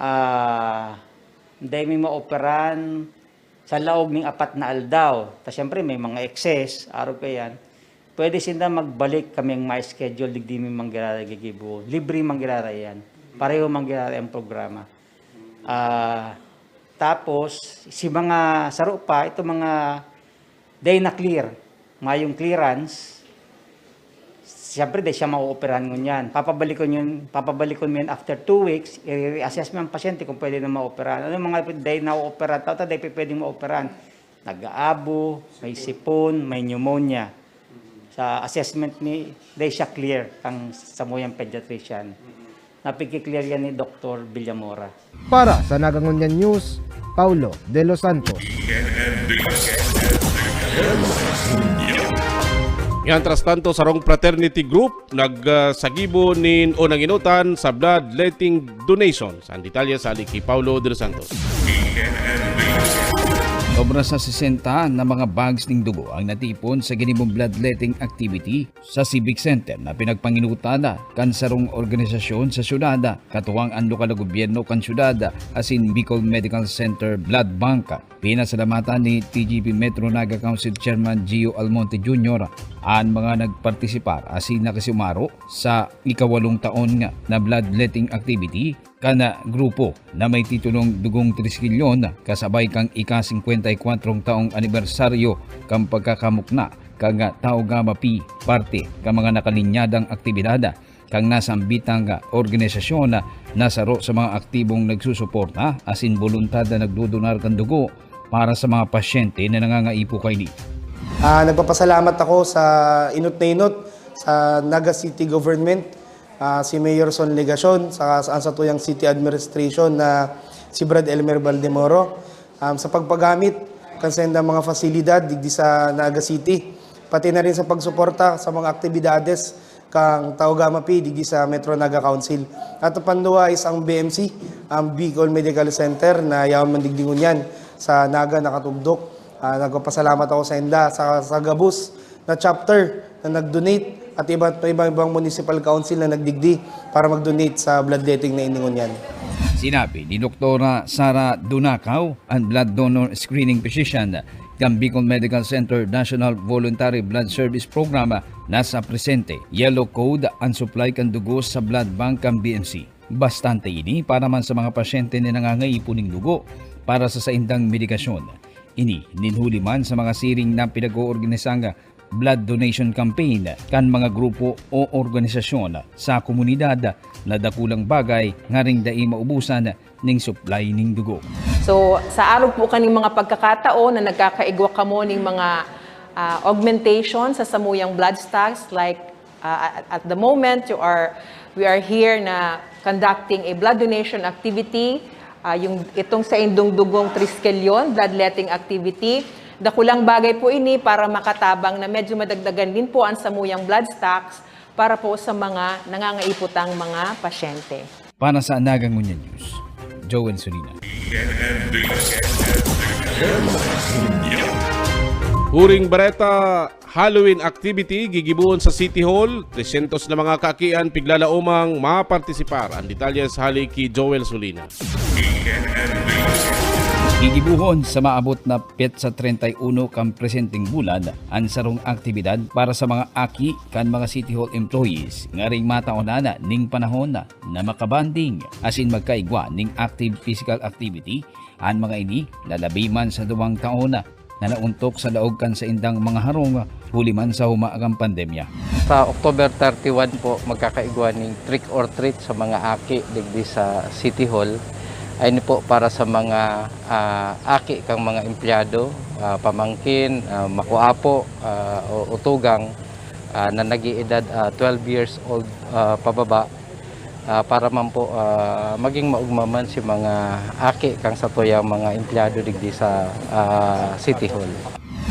ah, dai mi maoperahan sa laog ning apat na aldaw, ta siyempre may mga excess, arog kaiyan, pwede sinda magbalik, kami ang ma-schedule, digdi mi man giraray gigibo. Libre man giraray yan. Pareho man giraray ang programa. Ah, tapos, si mga saro pa, ito mga day na clear, mayong clearance, siyempre, dai siya maooperahan ngunyan. Papabalikon yun, papabalikon mo yun after two weeks, i-reassess mo ang pasyente kung pwede na maoperahan. Ano yung mga day na ooperahan? Tao ta, dai pa pwedeng maoperahan. Nag-aabo, may sipon, may pneumonia. Sa assessment ni, dai siya clear kang samuyang pediatrician. Napigki-clear yan ni Doktor Villamora. Para sa Nagangunyan News, Paulo de los Santos. Yan, tras tanto, sarong fraternity group nagsagibo nin unang enotan sa bloodletting donation. Sa detalye sa hali ki Paulo de los Santos. Sobra sa sesenta na mga bags nin dugo ang natipon sa ginibong bloodletting activity sa Civic Center na pinagpanginutan kan sarong organisasyon sa syudad, katuwang an lokal na gobyerno kan syudad asin Bicol Medical Center Blood Bank. Pinasalamatan ni T G P Metro Naga Council Chairman Gio Almonte Junior an mga nagpartisipar asin nakisumaro sa ikawalong taon na bloodletting activity kan grupo na may titulong Dugong Triskilyon, kasabay kan ika-singkwenta y kwatro taong anibersaryo kan pagkakamukna kan Tao Gama Pi, parte kan mga nakalinyadang aktibidad kan nasambitang organisasyon na saro sa mga aktibong nagsusuporta asin boluntad na nagdodonar kan dugo para sa mga pasyente na nangangaipo kaini. Ah, nagpapasalamat ako sa inot na inot sa Naga City Government, ah, si Mayor Son Legacion, sa, sa satuyang City Administration na si Brad Elmer Baldemoro, um, sa pagpagamit kan saindang mga pasilidad digdi sa Naga City, pati na rin sa pagsuporta sa mga aktibidades kan Tao Gama Pi digdi sa Metro Naga Council. At ang panduwa is ang B M C, ang Bicol Medical Center, na yaon man digdi ngunyan sa Naga nakatugdok. Ah, nagpapasalamat ako sa inda sa, sa gabos na chapter na nag-donate at iba't ibang, ibang municipal council na nagdigdi para mag-donate sa bloodletting na ini ngunyan. Sinabi ni Doktora Sara Dunakaw, an blood donor screening physician kan Bicol Medical Center National Voluntary Blood Service Program, na sa presente, yellow code an supply kan dugo sa blood bank kan B M C. Bastante ini para man sa mga pasyente na nangangaipo nin dugo para sa saindang medikasyon. Ini nin huli man sa mga siring na pinag-oorganisang blood donation campaign kan mga grupo o organisasyon sa komunidad na dakulang bagay ngaring dai maubusan ning supply ning dugo. So, sa arog po kaning mga pagkakataon na nagkakaigwa kamo ning mga, ah, augmentation sa samuyang blood stocks, like, ah, at, at the moment, you are, we are here na conducting a blood donation activity, ah, yung itong sa indong dugong triskelion, bloodletting activity. Dakulang bagay po ini para makatabang na medyo madagdagan din po ang samuyang blood stocks para po sa mga nangangaiputang mga pasyente. Para sa Naga Ngunyan News, Joel Solina. Huring bareta, Halloween activity gigibohon sa City Hall, tresyentos na mga kaakian piglalaomang mapartisipar. Ang detalye sa hali ki Joel Solina. Gigibohon sa maabot na petsa treinta y uno kan presenteng bulan an sarong aktibidad para sa mga aki kan mga City Hall employees ngaring mataonan ning panahon na makabanding asin magkaigwa ning active physical activity an mga ini na labi man sa duwang taon na nauntok sa laog kan saindang mga harong huli man sa huma kan pandemya. Sa October thirty-one po, magkakaigwa ning trick or treat sa mga aki digdi sa City Hall. Ay ni po para sa mga, ah, aki kang mga empleyado, ah, pamangkin, ah, makuapo, ah, o, o tugang, ah, na nag-iedad, ah, twelve years old, ah, pababa, ah, para man po, ah, maging maugma man si mga aki kang satuyang mga empleyado digdi sa, ah, City Hall.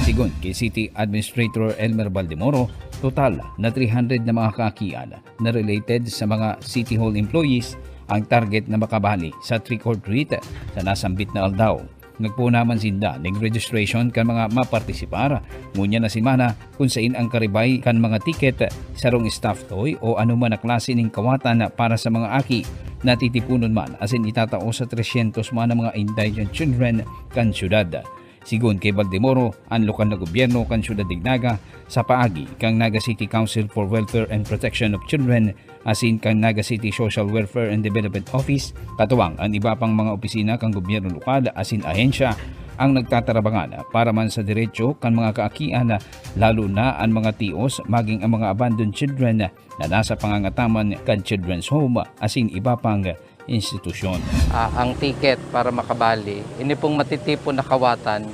Sigon ki City Administrator Elmer Baldemoro, total na three hundred na mga kaakian na related sa mga City Hall employees ang target na makabali sa trick or treat sa nasambit na aldaw. Nagpoon naman sinda ning registration kan mga mapartisipar. Ngunyan na semana, kun sain ang karibay kan mga tiket, sarong stuffed toy o anoman na klase ning kawatan para sa mga aki, natitiponon man asin itatao sa tresyentos man na mga indigent children kan syudad. Sigon ki Baldemoro, an lokal na gobyerno kan syudad nin Naga, sa paagi kan Naga City Council for Welfare and Protection of Children, asin kan Naga City Social Welfare and Development Office, katuwang an iba pang mga opisina kan gobyerno lokal asin ahensya, ang nagtatarabangan para man sa derecho kan mga kaakian, lalo na an mga tios, maging ang mga abandoned children na nasa pangangataman kan Children's Home asin iba pang institusyon. Ah, ang ticket para makabali, ini pong matitipon na kawatan,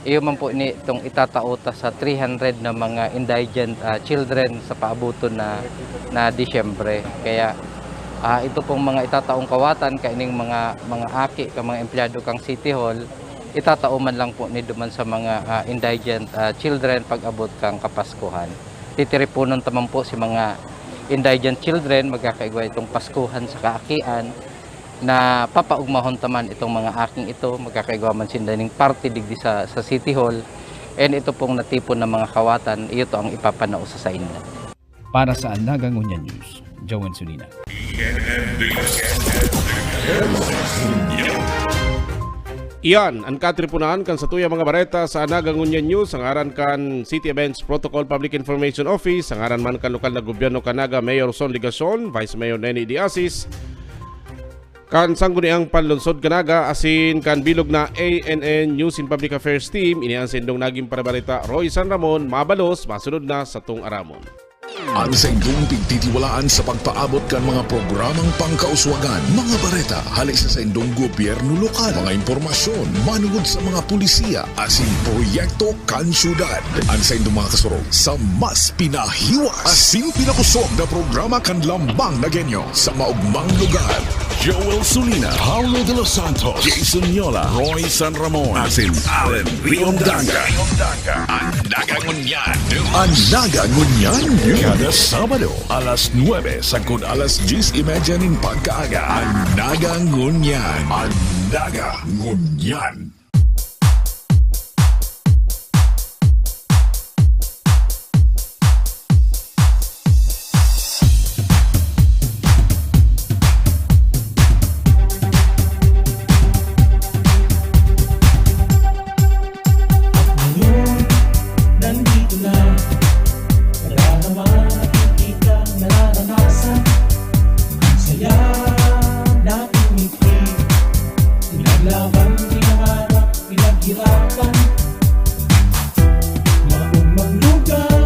iyo man po ini itong itatao ta sa three hundred na mga indigent, ah, children sa paabuton na, na Disyembre. Kaya, ah, ito pong mga itataong kawatan kaining mga, mga aki kan mga empleyado kan City Hall, itatao man lang po ni duman sa mga, ah, indigent, ah, children pag-abot kan Kapaskuhan. Titiriponon ta man po si mga indigent children, magkakaigwa itong Paskuhan sa kaakian, na papaugmahon ta man itong mga aking ito, magkakaigwa man sinda ning party digdi sa, sa City Hall, and ito pong natipon na mga kawatan, iyo to ang ipapanao sa sainda. Para sa Naga Ngunyan News, Joel Solina. Iyan an katripunan kan satuyang mga bareta sa Naga Ngunyan News. Ang ngaran kan City Events Protocol Public Information Office, ang ngaran man kan lokal na gobyerno kan Naga, Mayor Son Legacion, Vice Mayor Neni De Asis, kan Sangguniang Panlungsod kan Naga, asin kan bilog na A N N News and Public Affairs Team. Ini an saindong naging parabareta, Roy San Ramon. Mabalos, masunod na satong aramon. An saindong pigtitiwalaan sa pagpaabot kan mga programang pangkauswagan, mga bareta hale sa saindong gobyerno lokal, mga impormasyon manungod sa mga pulisiya asin proyekto kan syudad. An saindong mga kasurog sa mas pinahiwas asin pinakusog na programa kan Lambang Nagueño sa maugmang lugar. Joel Solina, Paulo de los Santos, Jason Yola, Roy San Ramon, asin Allen Riondanga. An Naga Ngunyan. An Naga Ngunyan. Kada Sabado, alas nuebe sagkod alas dyes y media nin pagkaaga. An Naga Ngunyan. An Naga Ngunyan. At ngayon, nandito na. Nadarama, nakikita, nararanasan. Ang saya, nating ngiti. Pinaglaban, pinangarap, pinaghirapan. Maugmang lugar.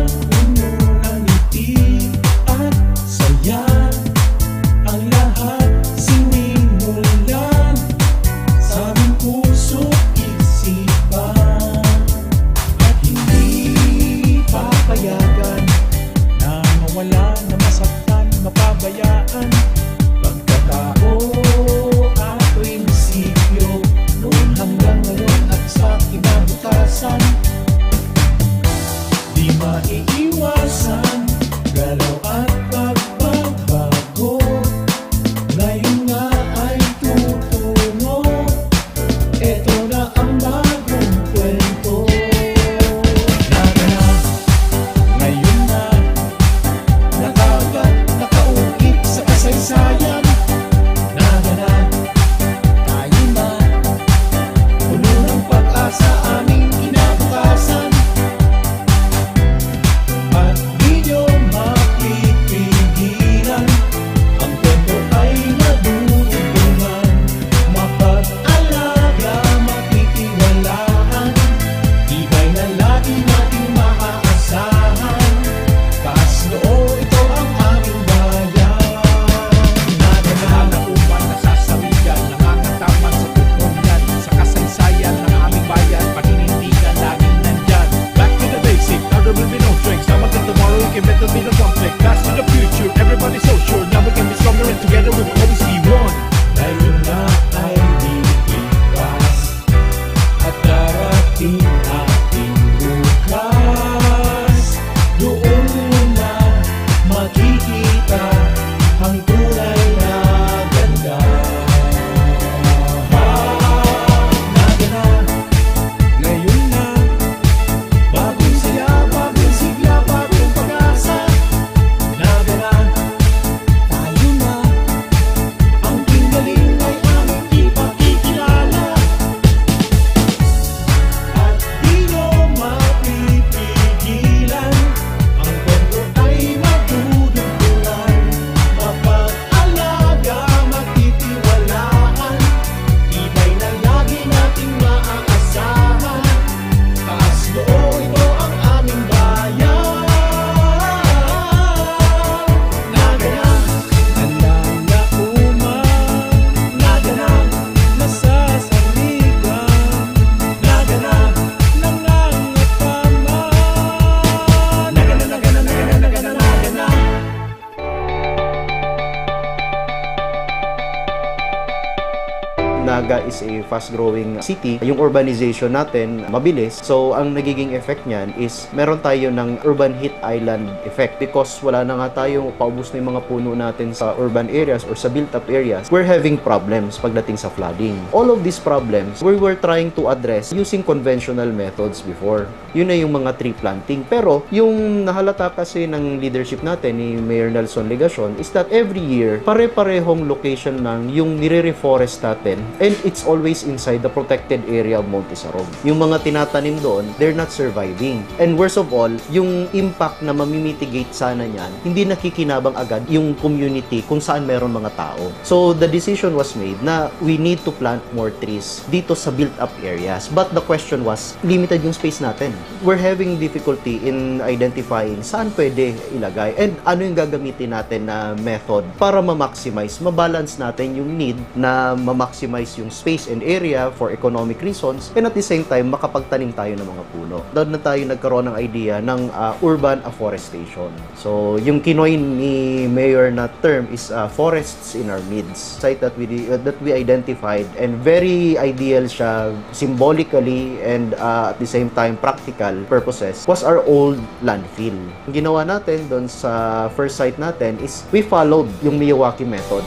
It's a fast-growing city. Yung urbanization natin, mabilis. So, ang nagiging effect niyan is meron tayo ng urban heat island effect because wala na nga tayo, paubos na yung mga puno natin sa urban areas or sa built-up areas. We're having problems pagdating sa flooding. All of these problems, we were trying to address using conventional methods before. Yun na yung mga tree planting. Pero yung nahalata kasi ng leadership natin ni Mayor Nelson Legacion is that every year, pare-parehong location lang yung nire-reforest natin and it's always inside the protected area of Monte Sarog. Yung mga tinatanim doon, they're not surviving. And worst of all, yung impact na mamimitigate sana niyan, hindi nakikinabang agad yung community kung saan meron mga tao. So the decision was made na we need to plant more trees dito sa built-up areas. But the question was, limited yung space natin. We're having difficulty in identifying saan pwede ilagay and ano yung gagamitin natin na method para ma-maximize, ma-balance natin yung need na ma-maximize yung space and area for economic reasons and at the same time makapagtanim tayo ng mga puno. Doon na tayo nagkaroon ng idea ng ah, urban afforestation. So, yung kinoin ni Mayor na term is ah, forests in our midst. Site that we uh, that we identified and very ideal siya symbolically and ah, at the same time practical purposes was our old landfill. Ang ginawa natin doon sa first site natin is we followed yung Miyawaki method.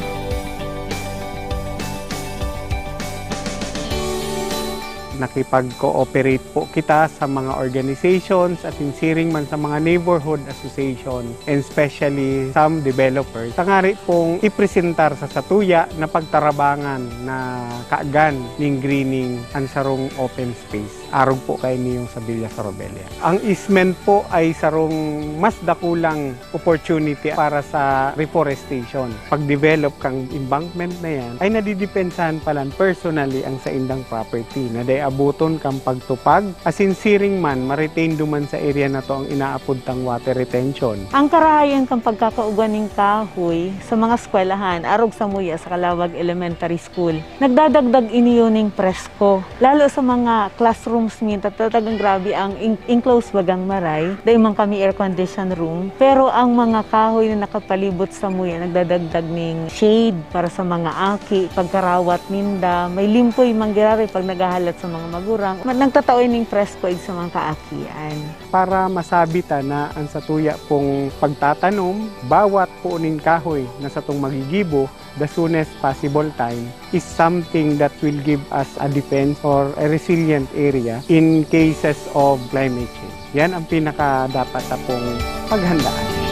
Nakipag-cooperate po kita sa mga organizations at in siring man sa mga neighborhood association and especially some developers. Tangari pong ipresentar sa satuya na pagtarabangan na kaagad ning greening an sarong open space. Arog po kaini yung sa Villa Sorobella. Ang easement po ay sarong mas dakulang opportunity para sa reforestation. Pag-develop kang embankment na yan, ay nadidepensahan palan personally ang saindang property na dai aboton kang pagtupag, asin siring man, ma-retain duman sa area na to ang inaapod tang water retention. Ang karahayan kan pagkakaugwa nin kahoy sa mga eskwelahan, arog samuya sa Calawag Elementary School, nagdadagdag ini ning presko. Lalo sa mga classrooms, minsan talagang grabe ang en-, enclosed bagang maray. Dai man kami air condition room, pero ang mga kahoy na nakapalibot samuya nagdadagdag ning shade para sa mga aki, pagkarawat ninda, may limpoy man giraray pag naghahalat sa mga magurang. Ma-, nagtatao ning presko ig sa mga kaakian. Para masabi ta na ang satuya pong pagtatanom, bawat puon nin kahoy na satong magigibo, the soonest possible time is something that will give us a defense or a resilient area in cases of climate change. Yan ang pinaka dapat ta pong paghandaan.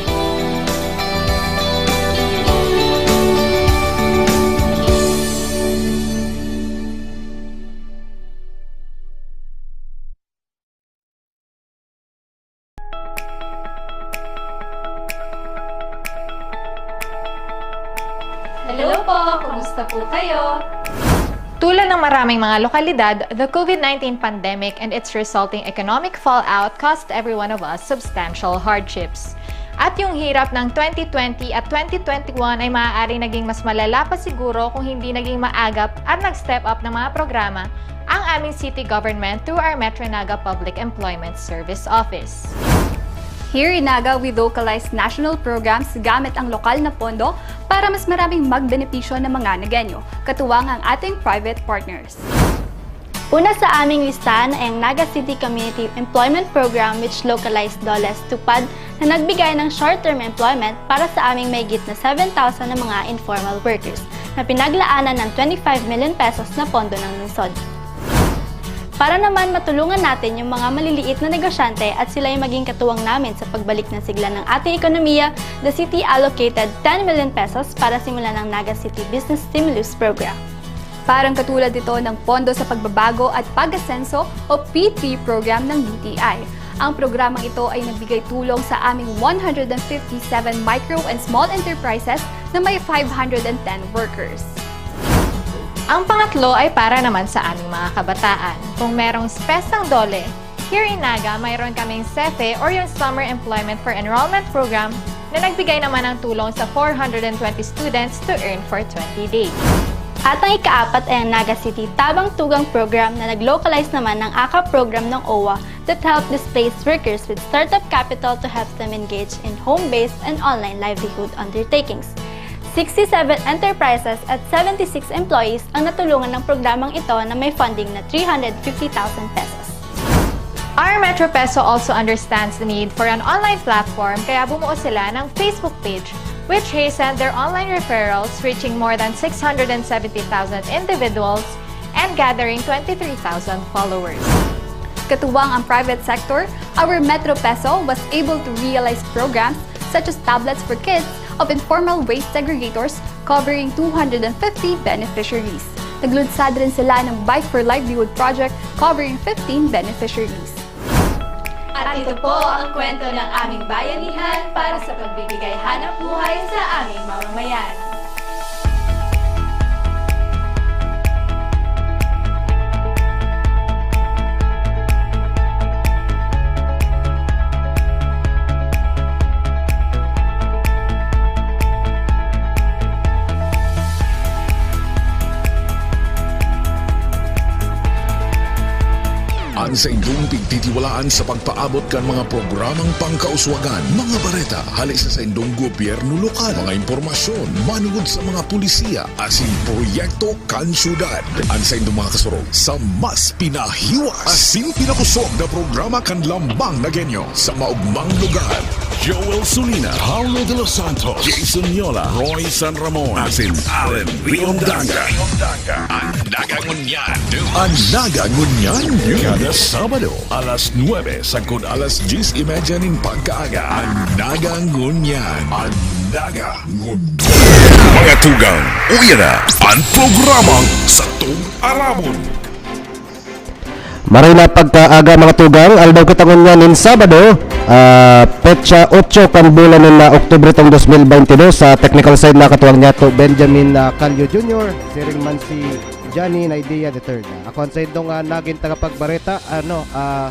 Hello po! Kumusta po kayo? Tulad ng maraming mga lokalidad, the COVID nineteen pandemic and its resulting economic fallout caused every one of us substantial hardships. At yung hirap ng twenty twenty at twenty twenty-one ay maaaring naging mas malala pa siguro kung hindi naging maagap at nag-step up ng mga programa ang aming city government through our Metro Naga Public Employment Service Office. Here in Naga, we localize national programs gamit ang lokal na pondo para mas maraming magbenepisyo ng mga Nagueño, katuwang ang ating private partners. Una sa aming listahan ay ang Naga City Community Employment Program, which localized DOLE's TUPAD, na nagbigay ng short-term employment para sa aming mahigit na seven thousand na mga informal workers na pinaglaanan ng twenty-five million pesos na pondo ng lungsod. Para naman matulungan natin yung mga maliliit na negosyante at sila'y maging katuwang namin sa pagbalik ng sigla ng ating ekonomiya, the city allocated ten million pesos para simulan ang Naga City Business Stimulus Program. Parang katulad ito ng Pondo sa Pagbabago at Pag-asenso o P three program ng D T I. Ang programang ito ay nagbigay tulong sa aming one hundred fifty-seven micro and small enterprises na may five hundred ten workers. Ang pangatlo ay para naman sa aming mga kabataan. Kung merong SPES ang DOLE, here in Naga, mayroon kaming SEFE or yung Summer Employment for Enrollment Program na nagbigay naman ng tulong sa four hundred twenty students to earn for twenty days. At ang ikaapat ay ang Naga City Tabang Tugang Program na nag-localize naman ng AKA program ng OWWA that help displaced workers with startup capital to help them engage in home-based and online livelihood undertakings. Sixty-seven enterprises at seventy-six employees ang natulungan ng programang ito na may funding na three hundred fifty thousand pesos. Our Metro Peso also understands the need for an online platform, kaya bumuo sila ng Facebook page, which hastened their online referrals, reaching more than six hundred and seventy thousand individuals and gathering twenty-three thousand followers. Katuwang ang private sector, our Metro Peso was able to realize programs such as tablets for kids of informal waste segregators covering two hundred and fifty beneficiaries. Naglunsad rin sila ng Bike for Livelihood Project covering fifteen beneficiaries. At ito po ang kwento ng aming bayanihan para sa pagbibigay hanap buhay sa aming mamamayan. An saindong pigtitiwalaan sa pagpaabot kan mga programang pangkauswagan, mga bareta hali sa saindong gobyerno lokal, mga impormasyon manugod sa mga pulisiya asin proyekto kan syudad. An saindong mga kasurog sa mas pinahiwas asin pinakosog na programa kan Lambang Nagenyo sa maugmang lugar. Joel Sulina, Paulo de los Santos, Jason Yola, Roy San Ramon, asin Allen Riondanga. An Naga Ngunyan News. An Naga Ngunyan News. Kada Sabado, alas nuebe sagkod alas dyes y media nin pagkaaga. An Naga Ngunyan. An Naga Ngunyan. Mga tugang, uya na an programang Satong Aramon. Maray na pagkaaga, mga tugang, aldaw kita ngunyan nin Sabado, ah, petsa otso kan bulan nin, ah, Oktubre tong dos mil baynte dos. Sa technical side, nakatuwang niyato Benjamin, ah, Calio Junior, siring man si Johnny Naidia the third. Ako an saindong, ah, nagin tagapagbareta, ano, ah,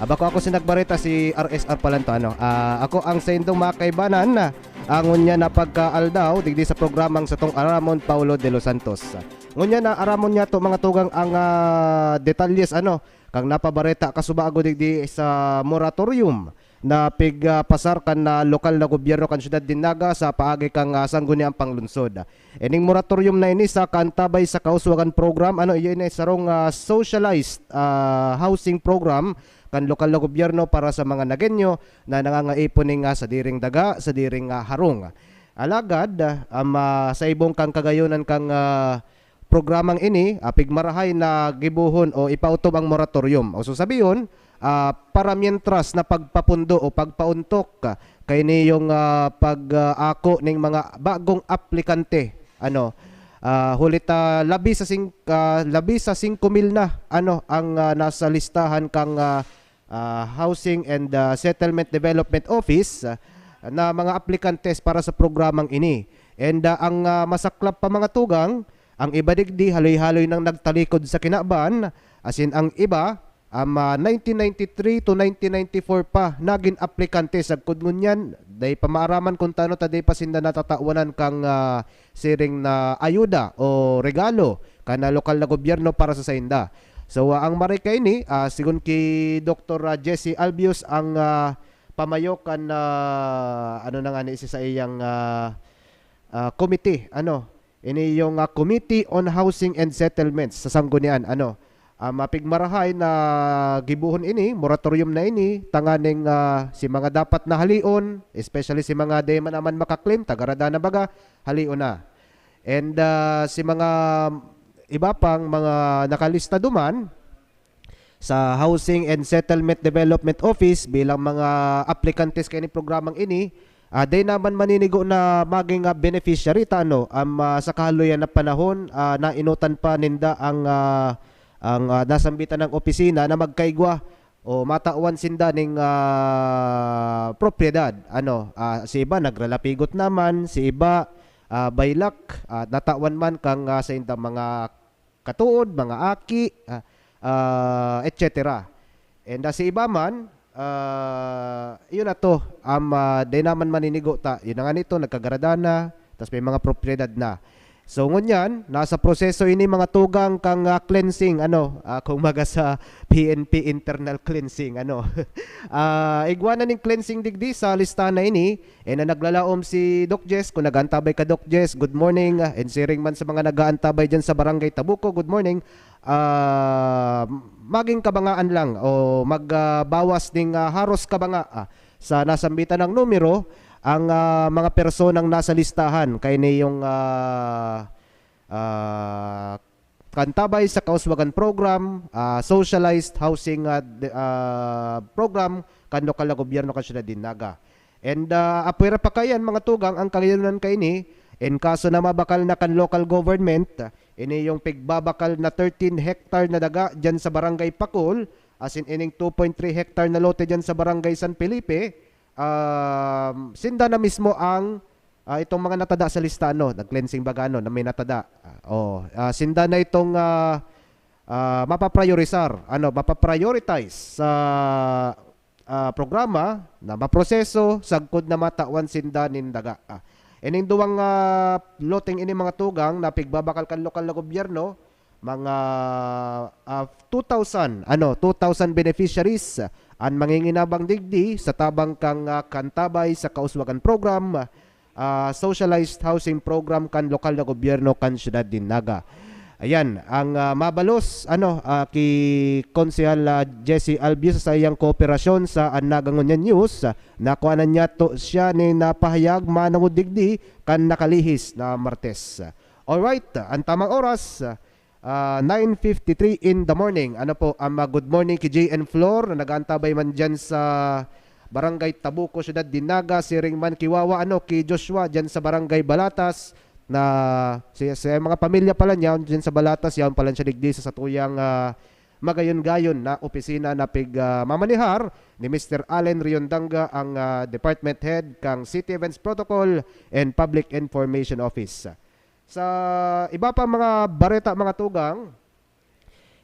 ah, bako ako si nagbareta, si R S R pala to, ano. Ah, ako ang saindong mga kaibanan, ah, ngunyan na pagkaaldaw, digdi sa programang Satong Aramon, Paulo de los Santos. Ngunyan na aramon niyato, mga tugang, ang, ah, detalyes, ano, kan napabareta kasubago digdi sa moratorium na pig, ah, pasar kan, ah, lokal na gobyerno kan siyudad nin Naga sa paagi kan, ah, Sangguniang Panglungsod. Ining moratorium na ini sa kaantabay sa kauswagan program, ano, iyo ini sarong, ah, socialized, ah, housing program kan lokal na gobyerno para sa mga Nagenyo na nangangaipon nin, ah, sadiring daga, sadiring, ah, harong. Alagad, ah, um, ah, sa ibong kan kagayonan kan, ah, programang ini, ah, pigmarahay na gibohon o ipautob ang moratorium. O so sabihon, ah, para mientras na pagpapundo o pagpauntok, ah, kaini yung, ah, pag, ah, ako ning mga bagong aplikante, ano, ah, huli ta labi sa sing-, ah, labi sa singko mil na, ano, ang, ah, nasa listahan kang, ah, ah, Housing and, ah, Settlement Development Office, ah, na mga aplikantes para sa programang ini. And, ah, ang, ah, masaklap pa, mga tugang, ang iba digdi haloy-haloy nang nagtalikod sa kinaban, asin ang iba, um, ah, nineteen ninety-three to nineteen ninety-four pa nagin aplikante. Sagkod ngunyan, dai pa maaraman kun tano ta dai pa sinda natatawanan kang, ah, siring na ayuda o regalo kan, ah, lokal na gobyerno para sa sainda. So, ah, ang maray kaini, ah, sigon ki Doktor, ah, Jesse Albius, ang, ah, pamayo kan, ah, ano na nga ni, isa sa iyang, ah, ah, committee, ano, ini yung, ah, Committee on Housing and Settlements sa Sanggunian, ano. Ah, mapigmarahay na gibohon ini, moratorium na ini, tanganing, ah, si mga dapat na halion, especially si mga di man naman makaklaim, tagarada na baga, halion na. And, ah, si mga iba pang mga nakalista duman sa Housing and Settlement Development Office bilang mga aplikantes kaini programang ini, ah, dai naman maninigo na magin, ah, beneficiary ta, ano, am, ah, sa kahaluyan na panahon, ah, naenotan pa ninda ang, ah, ang, ah, nasambitan ng opisina na magkaigwa o matawan sinda ning, ah, propiedad. Ano, ah, si iba nagralapigot naman, si iba, ah, baylak, ah, natawan man kang, ah, saindang mga katood, mga aki, ah, ah, et cetera. And, ah, si iba man, ah, yun na to, um, ah, dai naman maninigo ta. Yun na nga nito, nagkagarada na, tas may mga propiedad na. So, ngunyan, nasa proseso ini mga tugang kan, ah, cleansing, ano, ah, kumbaga sa P N P internal cleansing, ano. Ah, igwa na ning cleansing digdi sa listahan na ini, and na naglalaom si Doc Jess, kung nag-aantabay ka, Doc Jess, good morning, ah, and siring man sa mga nag-aantabay dyan sa Barangay Tabuco, good morning. Ah, maging kabangaan lang o mag, ah, bawas ning, ah, haros kabanga, ah, sa nasambitan ng numero ang, ah, mga personang nasa listahan. Kaya na yung, ah, ah, Kantabay sa Kauswagan Program, ah, Socialized Housing, ah, de-, ah, Program kan lokal na gobyerno kan Siyudad nin Naga. And, ah, apwera pa kayan, mga tugang, ang kagayonan kaini, in kaso na mabakal na kan local government, ini yung pigbabakal na thirteen hectare na daga dyan sa Barangay Pakul, as in ining two point three hectare na lote dyan sa Barangay San Felipe, um, sinda na mismo ang, ah, itong mga natada sa lista, ano, nag-cleansing baga, ano, na may natada. Ah, oh, ah, sinda na itong, ah, ah, mapapriorisar, ano, mapaprioritize sa, ah, programa na maproseso sagkod na matawan sinda nin daga. Ah, ining duwang, ah, loteng ini, mga tugang, na pigbabakal kan lokal na gobyerno, mga, ah, two thousand, ano, two thousand beneficiaries an manginginabang digdi sa tabang kan, ah, Kantabay sa Kauswagan Program, ah, Socialized Housing Program kan lokal na gobyerno kan siyudad nin Naga. Ayan, ang, ah, mabalos, ano, ah, ki Konsehal, ah, Jesse Albius sa iyang kooperasyon sa An Naga Ngunyan News, ah, nakuhanan niya to siya nin, ah, pahayag manongod digdi kan nakalihis na Martes. Alright, ang tamang oras, ah, nine fifty-three in the morning. Ano po, ang, ah, good morning ki J N Flor na nag-aantabay man dyan sa Barangay Tabuco, Siyudad nin Naga, siring man ki Wawa, ano, ki Joshua dyan sa Barangay Balatas, na si, si mga pamilya pala niya dyan sa Balatas, yaon pala siya digdi sa satuyang, ah, magayon-gayon na opisina na pig, ah, mamanihar ni Mister Allen Riondanga, ang, ah, department head kang City Events Protocol and Public Information Office. Sa iba pa mga bareta, mga tugang,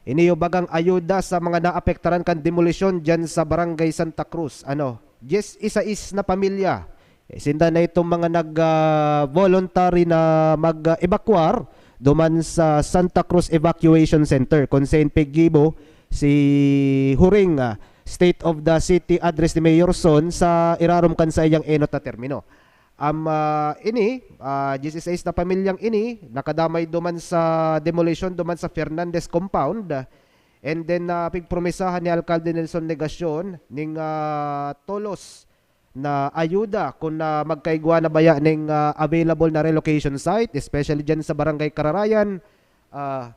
ini yung bagang ayuda sa mga naapektaran kan demolisyon dyan sa Barangay Santa Cruz. Ano, diyes y sais na pamilya. Eh, sinda na itong mga nag, ah, voluntary na mag-evacuar duman sa Santa Cruz Evacuation Center, kung saan piggibo si huring, ah, State of the City Address ni Mayor Son sa irarom kan saiyang enot na termino. Am, ah, ini, ah, diyes y sais na pamilyang ini nakadamay duman sa demolition duman sa Fernandez Compound. And then, ah, pigpromesahan ni Alkalde Nelson Legacion ning, ah, tolos na ayuda kun, ah, magkaigwa na baya ning, ah, available na relocation site, especially dyan sa Barangay Kararayan. Ah,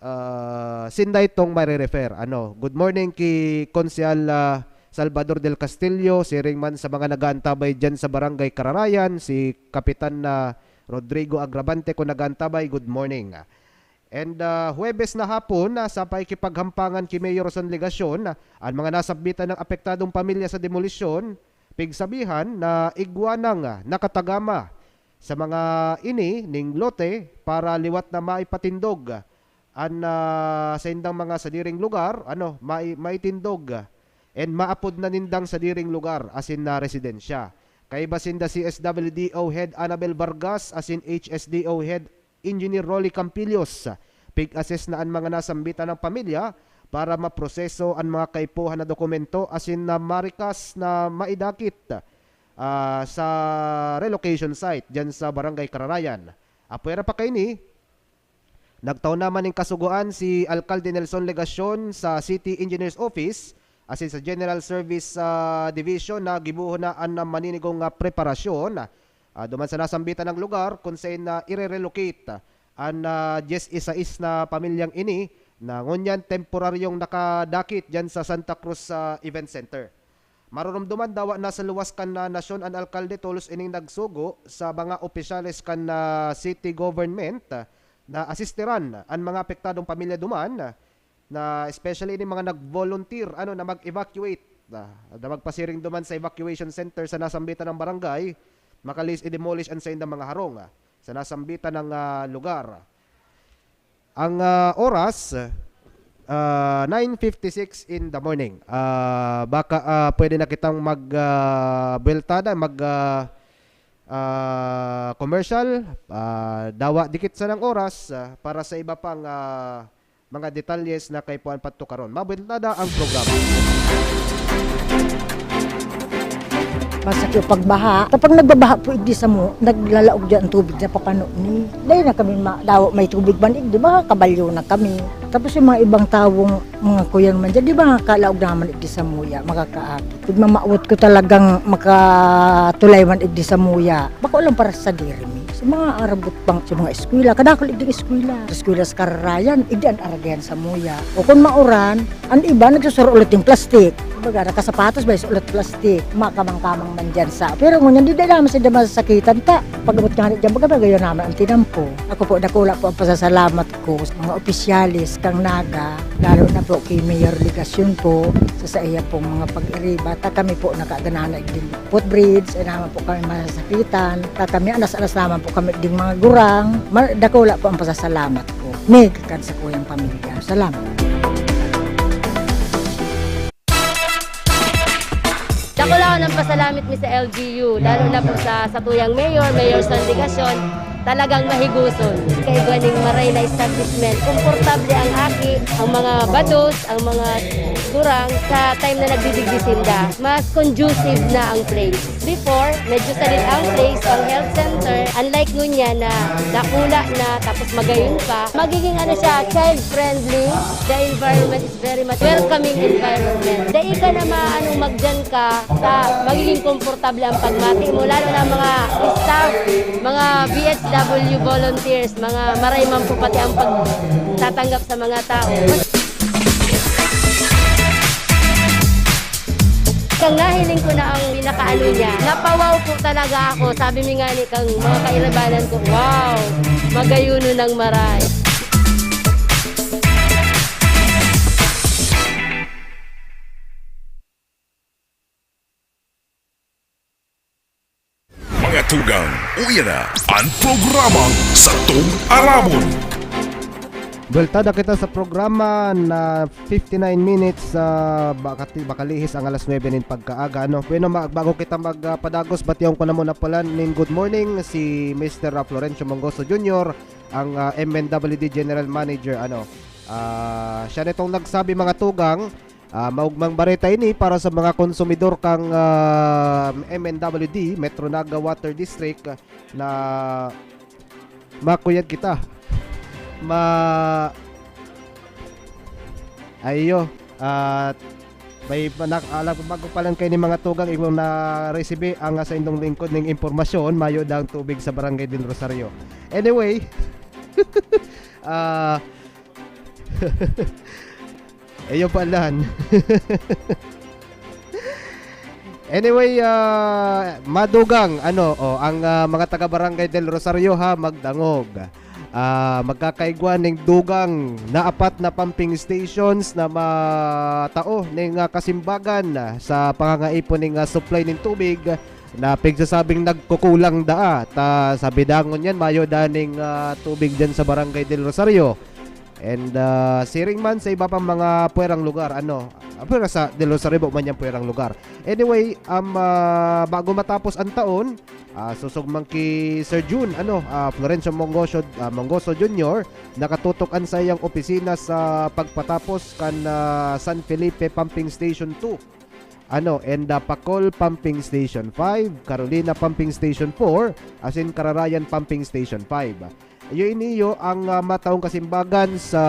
ah, sinda itong mare-refer. Ano, good morning ki Konsehal, ah, Salvador del Castillo, siring man sa mga nag-aantabay dyan sa Barangay Kararayan, si Kapitan, ah, Rodrigo Agravante, kung nag-aantabay, good morning. And, ah, Huwebes na hapon, ah, sa pakikipaghampangan ki Mayor Son Legacion, ah, ang mga nasabitan ng apektadong pamilya sa demolisyon, pigsabihan na igwa nang, ah, nakatagama sa mga ini ning lote para liwat na maipatindog an, ah, saindang mga sadiring lugar, ano, mai-, maitindog, ah, and maapod na nindang sadiring lugar, asin na residensya. Kaiba sinda C S W D O Head Annabel Vargas asin H S D O Head Engineer Rolly Campillos, pig-assess na an mga nasambitan ng pamilya para maproseso an mga kaipuhan na dokumento asin na marikas na maidakit, ah, sa relocation site diyan sa Barangay Kararayan. Apwera pa kaini, nagtao naman nin kasugoan si Alkalde Nelson Legacion sa City Engineers Office asin sa General Service, ah, Division na gibohon na an maninigong, ah, preparasyon, ah, duman sa nasambitan na lugar kun saen na ire-relocate an, ah, diyes y sais na pamilyang ini na ngunyan temporaryong nakadakit diyan sa Santa Cruz, ah, Event Center. Marurumduman dawa na sa luwas kan, ah, nasyon an alkalde tolos ining nagsugo sa mga opisyales kan, ah, city government, ah, na asistiran an mga apektadong pamilya duman, ah, na especially ini mga nag-volunteer, ano, na mag-evacuate, ah, na magpasiring duman sa evacuation center sa nasambitan ng barangay, makalis i-demolish an saindang mga harong, ah, sa nasambitan ng, ah, lugar. Ang, ah, oras, ah, nine fifty-six in the morning. Ah, baka, ah, pwede na kitang mag, ah, buweltada, mag, ah, ah, commercial, ah, dawa dikit sanang oras, ah, para sa iba pang, ah, mga detalyes na kaipuhan patukaron. Mabueltada ang programa. Basta yung pagbaha, kapag nagbabaha po, igdi samo, naglalaog dyan ang tubig na papano ni. Dahil na kami ma-, daw may tubig man, igdi, baka kabalyo na kami. Tapos yung mga ibang tawong, mga kuyan man dyan, di ba nga kalaog naman igdi samuya, makakaagi. Pag mamaawat ko talagang makatulay man igdi samuya, bako lang para sa diri mi. Sa mga arabot pang, sa mga eskwela, kadakol igdi eskwela. Sa eskwela sa Kararayan, igdi an aragayan samuya. O kung mauran, ang iba nagsusuro ulit yung plastic. Kumbaga, nakasapatos ba, ulit plastic. Makamang-kamang man dyan sa. Pero ngunyan, di na naman sila masasakitan ta. Pag-abot nga ni dyan, baga, baga, yun naman ang tinampo. Ako po, dakula po ang pasasalamat ko sa mga opisyales kang Naga, lalo na po kay Mayor Legacion po, sa, sa iya pong mga pag-iriba. Ta kami po nakaganana din footbridge, ay naman po kami masasakitan. Ta kami, anas-anas naman po kami ding mga gurang. Ma-, dakula po ang pasasalamat ko. Ni, kakan sa kuyang pamilya. Salamat. Dakula ko ng pasalamit mi sa L G U, lalo na po sa satuyang mayor, Mayor Son Legacion, talagang mahiguson. Kaigwa ning maray na establishment, komportable ang aki, ang mga bados, ang mga gurang sa time na nagdidigdi sinda. Mas conducive na ang place. Before, medyo sadit ang place, ang health center. Unlike ngunyan na dakula na, tapos magayon pa, magiging ano siya, child-friendly. The environment is very much welcoming environment. Dai ka na maano, magdiyan ka, sa magiging komportable ang pagmati mo, lalo na mga staff, mga B H W volunteers, mga maray man po pati ang pagtatanggap sa mga tao. Kang nahiling ko na ang pinakaano niya, napawaw po talaga ako. Sabi mi nga ni kang mga kairibanan ko, "Wow! Magayuno ng maray." Mga tugang, uya na an programang Satong Aramon. Buweltada kita sa programa na fifty-nine minutes, ah, bakati-, bakalihis ang alas nuebe nin pagkaaga, ano? Bueno, ma-, bago kita mag, ah, padagos, batiyon ko na muna pala nin good morning si Mister, ah, Florencio Mongoso Junior, ang, ah, M N W D General Manager, ano? Ah, siya nitong nagsabi, mga tugang, Ah, maogmang bareta ini para sa mga konsumidor kan, ah, M N W D, Metro Naga Water District, na makuyad kita. Ma-, Aiyo, at may pa-, nak-, alam ko, bago pa lang kaini, mga tugang, igwang na-resibi ang, ah, saindong lingkod ning impormasyon, mayo daang tubig sa Barangay Del Rosario. Anyway, ah, Iyo palan. Anyway, ah, madugang, ano, oh, ang, ah, mga taga Barangay Del Rosario, ha, magdangog. Ah, magkakaigwa ning dugang na apat na pumping stations na matao ning, ah, kasimbagan, ah, sa pangangaipon ning, ah, supply ning tubig na pigsasabing nagkukulang daa. Ta, sa bidangon yan, mayo daning, ah, tubig dyan sa Barangay Del Rosario. And, ah, siring man sa iba pang mga puwerang lugar, ano, ah, pero sa Del Rosario man yang puwerang lugar. Anyway, um, ah, bago matapos ang taon, ah, susog man ki Sir Jun, ano, ah, Florencio Mongoso, ah, Mongoso Junior, nakatutok an saiyang opisina sa pagpatapos kan, ah, San Felipe Pumping Station two, ano, and, ah, Pacol Pumping Station five, Carolina Pumping Station four, asin Kararayan Pumping Station five. Iyo ini iyo ang, ah, mataong kasimbagan sa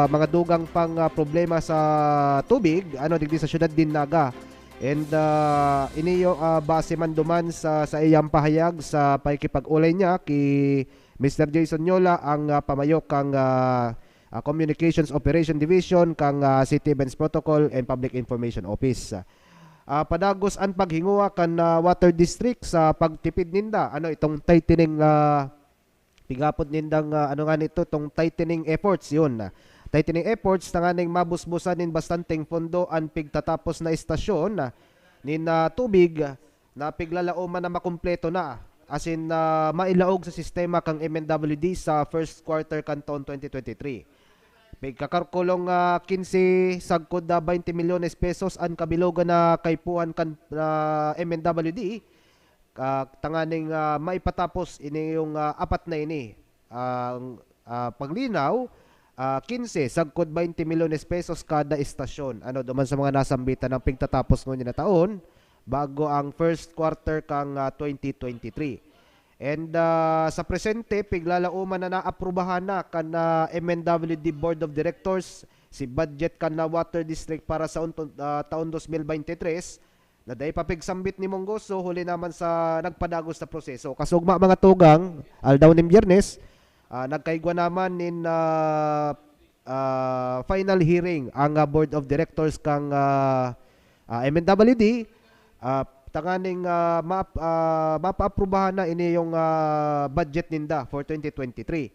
mga dugang pang, ah, problema sa tubig, ano, digdi sa siyudad nin Naga. And, ah, ini iyo, ah, base man duman sa, sa iyang pahayag sa pakikipag-olay niya ki Mister Jason Yola, ang, ah, pamayo kang, ah, ah, Communications Operation Division kang, ah, City Events Protocol and Public Information Office. Ah, padagos an paghingowa kan, ah, Water District sa pagtipid ninda. Ano itong tightening, ah, Pighapot nindang, ah, ano nga nito, tong tightening efforts, yun. Tightening efforts tanganing mabusbusan nin bastanteng pondo an pigtatapos na estasyon, ah, nin, ah, tubig na piglalaoman na makumpleto na, asin, ah, mailaog sa sistema kang M N W D sa first quarter kan taon twenty twenty-three. Pigkakalkulong, ah, quince sagkod na twenty milyones pesos an kabilogan na kaipuhan kan, ah, M N W D. ah, tanganing, ah, maipatapos ini yung, ah, apat na ini. Ang, ah, paglinaw, ah, quince sagkod twenty milyones pesos kada estasyon. Ano, duman sa mga nasambitan ng pigtatapos ngunyan na taon, bago ang first quarter kang, ah, twenty twenty-three. And, ah, sa presente, piglalauman na naaprubahan na kan, ah, M N W D Board of Directors si budget kan, ah, Water District para sa unto-, ah, taon dos mil bente tres, na dai pa pigsambit ni Munggoso, huli naman sa nagpadagos na proseso. Kasugma, mga tugang, aldaw nin Biyernes, ah, nagkaigwa naman nin, ah, ah, final hearing ang, ah, Board of Directors kang, ah, ah, M N W D, ah, tanganing, ah, maap-, ah, mapaaprubahan na ini yung, ah, budget ninda for twenty twenty-three.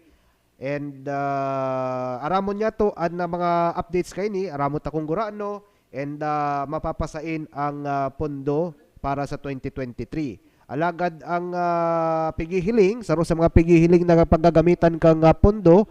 And, ah, aramon niya to, an na mga updates kaini, aramon ta kung gurano, and, ah, mapapasain ang, ah, pondo para sa twenty twenty-three. Alagad ang, ah, pighihiling, saro sa mga pighihiling na paggagamitan kang, ah, pondo,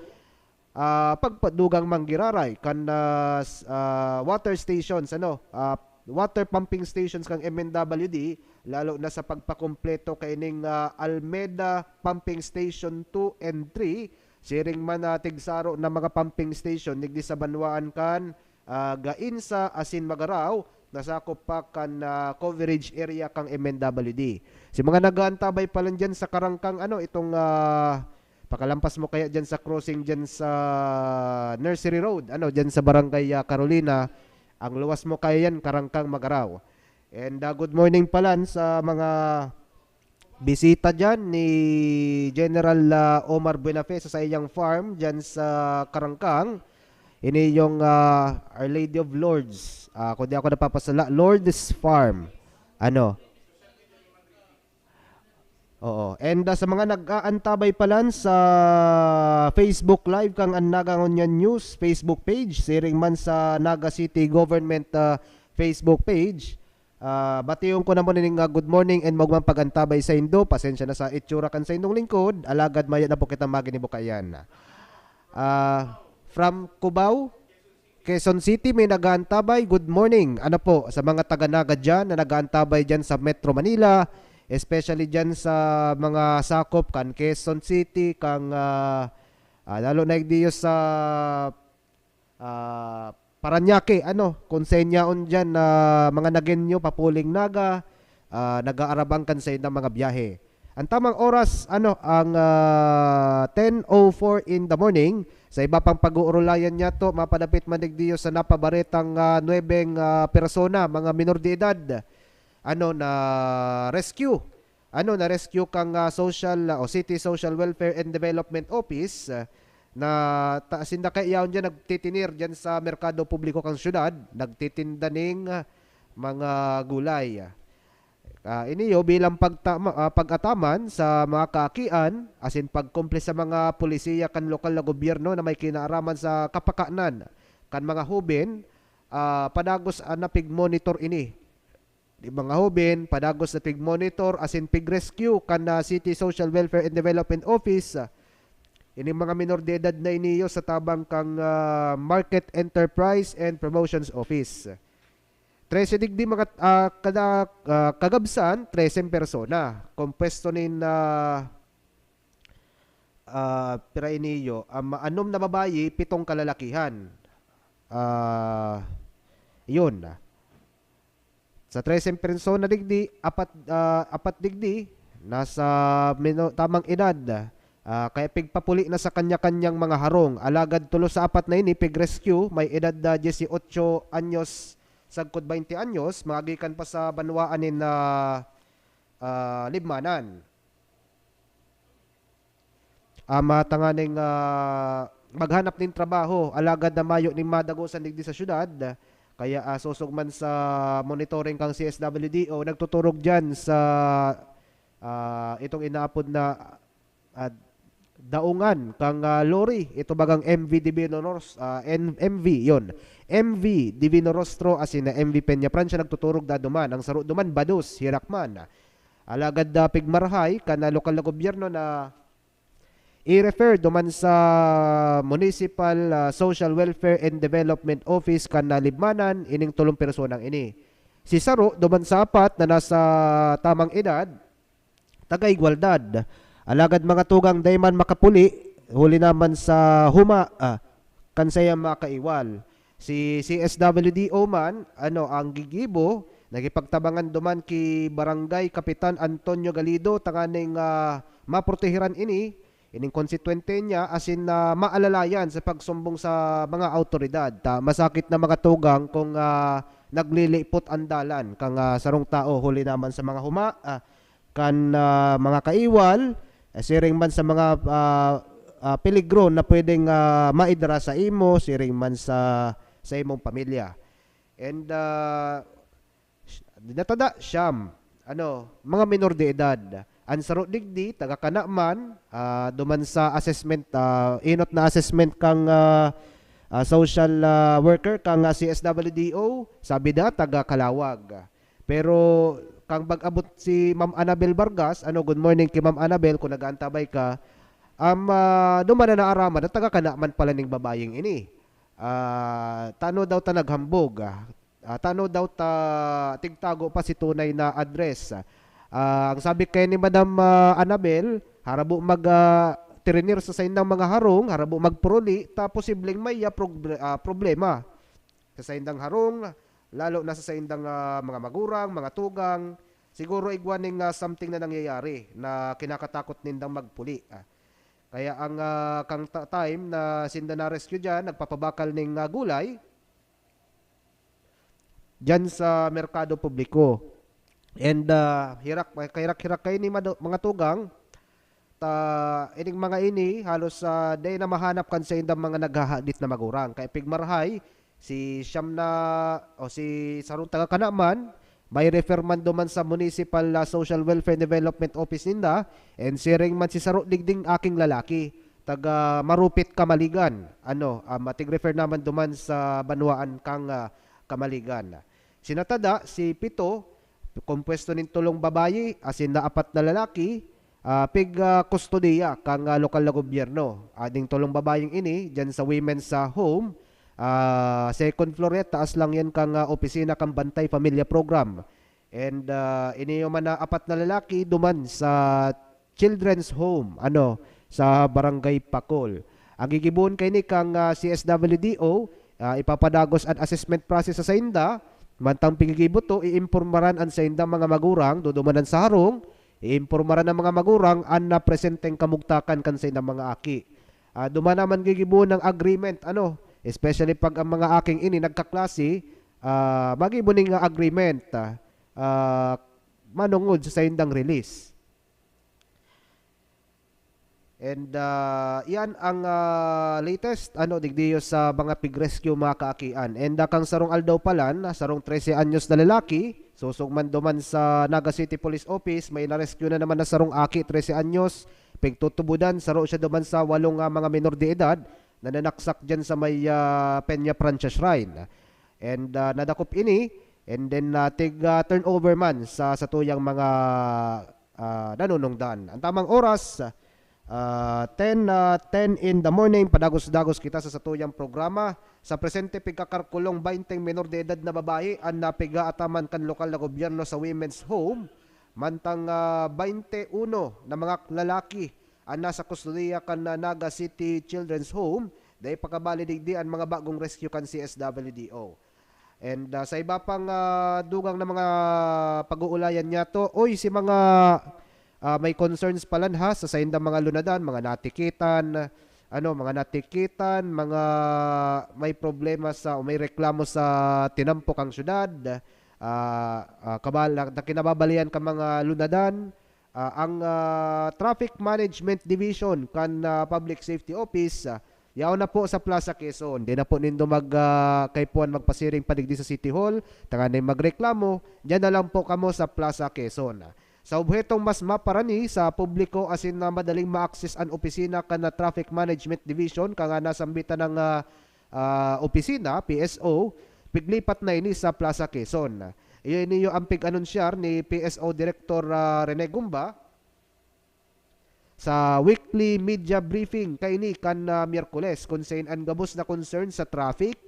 ah, pagpadugang manggiraray kan, ah, s-, ah, water stations, ano, ah, water pumping stations kang M N W D, lalo na sa pagpakumpleto kaining, ah, Almeda Pumping Station two and three, siring man na tigsaro na mga pumping station digdi sa banwaan kan, ah, Gainsa asin Magarao, nasakop pa kan, ah, coverage area kang M N W D. Si mga nag-aantabay pa lang dyan sa Karangkang, ano, itong, ah, pakalampas mo kaya dyan sa crossing dyan sa Nursery Road, ano, dyan sa Barangay, ah, Carolina, ang luwas mo kaya yan, Karangkang, Magarao. And, ah, good morning palan sa mga bisita dyan ni General, ah, Omar Buenafe sa saiyang farm dyan sa Karangkang. Ini yung, ah, Our Lady of Lourdes. Ah, kung di ako napapasala, Lourdes Farm. Ano? Oo. And, ah, sa mga nag-aantabay palan sa Facebook Live kang an Naga Ngunyan News Facebook page, siring man sa Naga City Government, ah, Facebook page, ah, bation ko na mo nining, ah, good morning and maogmang pag-antabay saindo. Pasensya na sa itsura kan saindong lingkod, alagad maya na po kita maginibo kaiyan. Ah, from Cubao, Quezon City, may nag-aantabay. Good morning. Ano po, sa mga taga Naga dyan na nag-aantabay dyan sa Metro Manila, especially dyan sa mga sakop kan Quezon City, kang, ah, ah, lalo na igdiyo sa, ah, Parañaque, ano, kung sa inyaon dyan na mga Nagueño, papuling Naga, ah, nag-aarabang kan saindang mga biyahe. Ang tamang oras, ano, ang, ah, ten oh four in the morning. Sa iba pang pag-uurulayan niyato, mapadapit man digdiyo sa napabaretang, ah, nuebeng, ah, persona, mga minor de edad, ano, na rescue, ano, na rescue kang, ah, social, ah, o City Social Welfare and Development Office, ah, na ta-, sinda kaya yaon diyan nagtitinir diyan sa merkado publiko kang syudad, nagtitinda ning, ah, mga gulay. Ah, iniyo bilang pagtama-, ah, pag-ataman sa mga kaakian, asin pagkumple sa mga polisiya kan lokal na gobyerno na may kinaaraman sa kapakanan kan mga hoben, ah, padagos, ah, na pig-monitor ini. Di mga hoben, padagos na pig-monitor asin pig-rescue kan, ah, City Social Welfare and Development Office, ah, ining mga minor de edad na iniyo sa tabang kang, ah, Market Enterprise and Promotions Office. Trese digdi mga, ah, kada, ah, kagabsan, trese persona. Kompwesto nin, ah, ah, pira iniyo, ah, ma-, anom na babayi, pitong kalalakihan. Ah, yun. Sa trese persona digdi, apat, ah, apat digdi, nasa mino-, tamang edad. Ah, kaya pigpapuli na sa kanya-kanyang mga harong. Alagad tulo sa apat na ini, pig-rescue, may edad na dieciocho anyos, sagkod baynte anyos, mga gikan pa sa banwaan nin, ah, ah, Libmanan. Ama tanganing, ah, maghanap nin trabaho, alagad na mayo nin madagosan digdi sa syudad. Kaya, ah, sosog man sa monitoring kang C S W D O, nagtuturog diyan sa, ah, itong inaapod na, ah, daungan kang, ah, lorry. Ito bagang M V Divino Ros-, ah, N-, M V, yon. M V Divino Rostro asin na M V Peña Francia nagtuturog da duman. Ang saro duman, bados, hirak man. Alagad, ah, pigmarahay kan, ah, lokal na gobyerno na i-refer duman sa Municipal, ah, Social Welfare and Development Office kan, ah, Libmanan ining tolong personang ini. Si saro duman sa apat na nasa tamang edad, taga-igualdad. Alagad mga tugang, dai man makapuli, huli naman sa huma, ah, kan saiyang mga kaiwal. Si C S W D O man, ano, ang gigibo, nakipagtabangan duman ki Barangay Kapitan Antonio Galido tanganing, ah, maprotehiran ini, ining konstituyente niya, asin na maalalayan sa pagsumbong sa mga awtoridad. Ta, masakit na mga tugang kung, ah, naglilipot ang dalan kang, ah, sarong tao huli naman sa mga huma, ah, kan, ah, mga kaiwal, eh, siring man sa mga, ah, ah, peligro na pwedeng, ah, maidara sa imo, siring man sa, sa imong pamilya. And, ah, natada, siyam, ano, mga minor de edad. Ang saro digdi, taga Kana man, ah, duman sa assessment, ah, enot na assessment kang, ah, ah, social, ah, worker, kang, ah, C S W D O, sabi da, taga Calauag. Pero kang pag-abot si Ma'am Annabel Vargas, ano, good morning kay Ma'am Annabel, kung nag-aantabay ka, um, ah, duman na naaraman na taga Kana man pala ning babayeng ini. Ah, tano daw ta naghambog, ah, ah, tano daw ta tigtago pa si tunay na address. Ah, ang sabi kay ni Madam, ah, Annabel, harabo mag, ah, tirinir sa saindang mga harong, harabo magpuruli, ta posibleng may, ah, progr-, ah, problema sa saindang harong, lalo na sa saindang, ah, mga magurang, mga tugang. Siguro igwa ning, ah, something na nangyayari na kinakatakot nindang magpuli, ah. Kaya ang, ah, kang ta-, time na sinda na-rescue diyan, nagpapabakal ning, ah, gulay diyan sa merkado publiko. And, ah, hirak, kahirak-hirak kaini, mado-, mga tugang, ta, ining mga ini, halos, ah, dai na mahanap kan saindang mga naghahadit na magurang. Kaya pigmarahay, si siyam na, o si sarong taga Kana man, may refer man duman sa Municipal, ah, Social Welfare Development Office ninda, and siring man si saro digding aking lalaki, taga Marupit, Camaligan. Ano, ah, matig-refer naman duman sa banwaan kang, ah, Camaligan. Sinatada, si pito, kompuesto nin tolong babayi, asin na apat na lalaki, ah, pig, ah, kustodiya kang, ah, lokal na gobyerno. Ading tolong babaying ini, diyan sa women's, ah, home, ah, second floor yan, taas lang yan kang, ah, opisina kang Bantay Pamilya Program. And, ah, ini yung mga apat na lalaki duman sa children's home, ano, sa Barangay Pakol. Ang gigibohon kaini kang, ah, C S W D O, ah, ipapadagos an assessment process sa sainda, mantang piggigibo to, iimpormaran an saindang mga magurang, dudumanan sa harong, iimpormaran ang mga magurang an napresenteng kamugtakan kan saindang mga aki. Ah, duman naman gigibohon ng agreement, ano, especially pag ang mga aking ini nagkaklase, ah, magibo ning agreement, ah, ah, manongod sa saindang release. And, ah, iyan ang, ah, latest, ano, digdiyo sa mga pig-rescue, mga kaakian. And, ah, kang sarong aldaw pa lan, sarong trese anyos na lalaki, susog man duman sa Naga City Police Office, may na-rescue na naman na sarong aki, trese anyos, pigtutubodan, saro siya duman sa walong, ah, mga menor de edad na nanaksak diyan sa may, ah, Peña Francia Shrine. And, ah, nadakop ini, and then, ah, tig, ah, turnover man sa satuyang mga, ah, nanunungdan. Ang tamang oras, ah, ten, ah, ten in the morning, padagos-dagos kita sa satuyang programa. Sa presente, pigkakarkulong bainteng menor de edad na babayi an napiga ataman kan lokal na gobyerno sa women's home, mantang, ah, bainte uno na mga lalaki an nasa kustodiya kan, ah, Naga City Children's Home, dai pa kabali digdi an mga bagong rescue kan C S W D O. And, ah, sa iba pang, ah, dugang na mga pag-uulayan niyato, oy, si mga, ah, may concerns pa lan ha, sa saindang mga lunadan, mga natikitan, ano, mga natikitan, mga may problema sa, o may reklamo sa tinampok ang syudad, ah, ah, kabal-, na, na kinababalian ka mga lunadan, ah, ang, ah, Traffic Management Division kan, ah, Public Safety Office, ah, yaon na po sa Plaza Quezon. Di na po nindo mag, ah, kaipuhan magpasiring pa digdi sa City Hall, tanganing magreklamo, diyan na lang po kamo sa Plaza Quezon. Sa obhetong mas maparani sa publiko asin na madaling ma-access an opisina kan, ah, Traffic Management Division, kang, ah, nasambitan ng, ah, ah, opisina, P S O, piglipat na ini sa Plaza Quezon. Iyo ini ang pig-anunsyar ni P S O Director, ah, Rene Gumba sa weekly media briefing kaini kan, ah, Miyerkules, kun sain an gabos na concern sa traffic,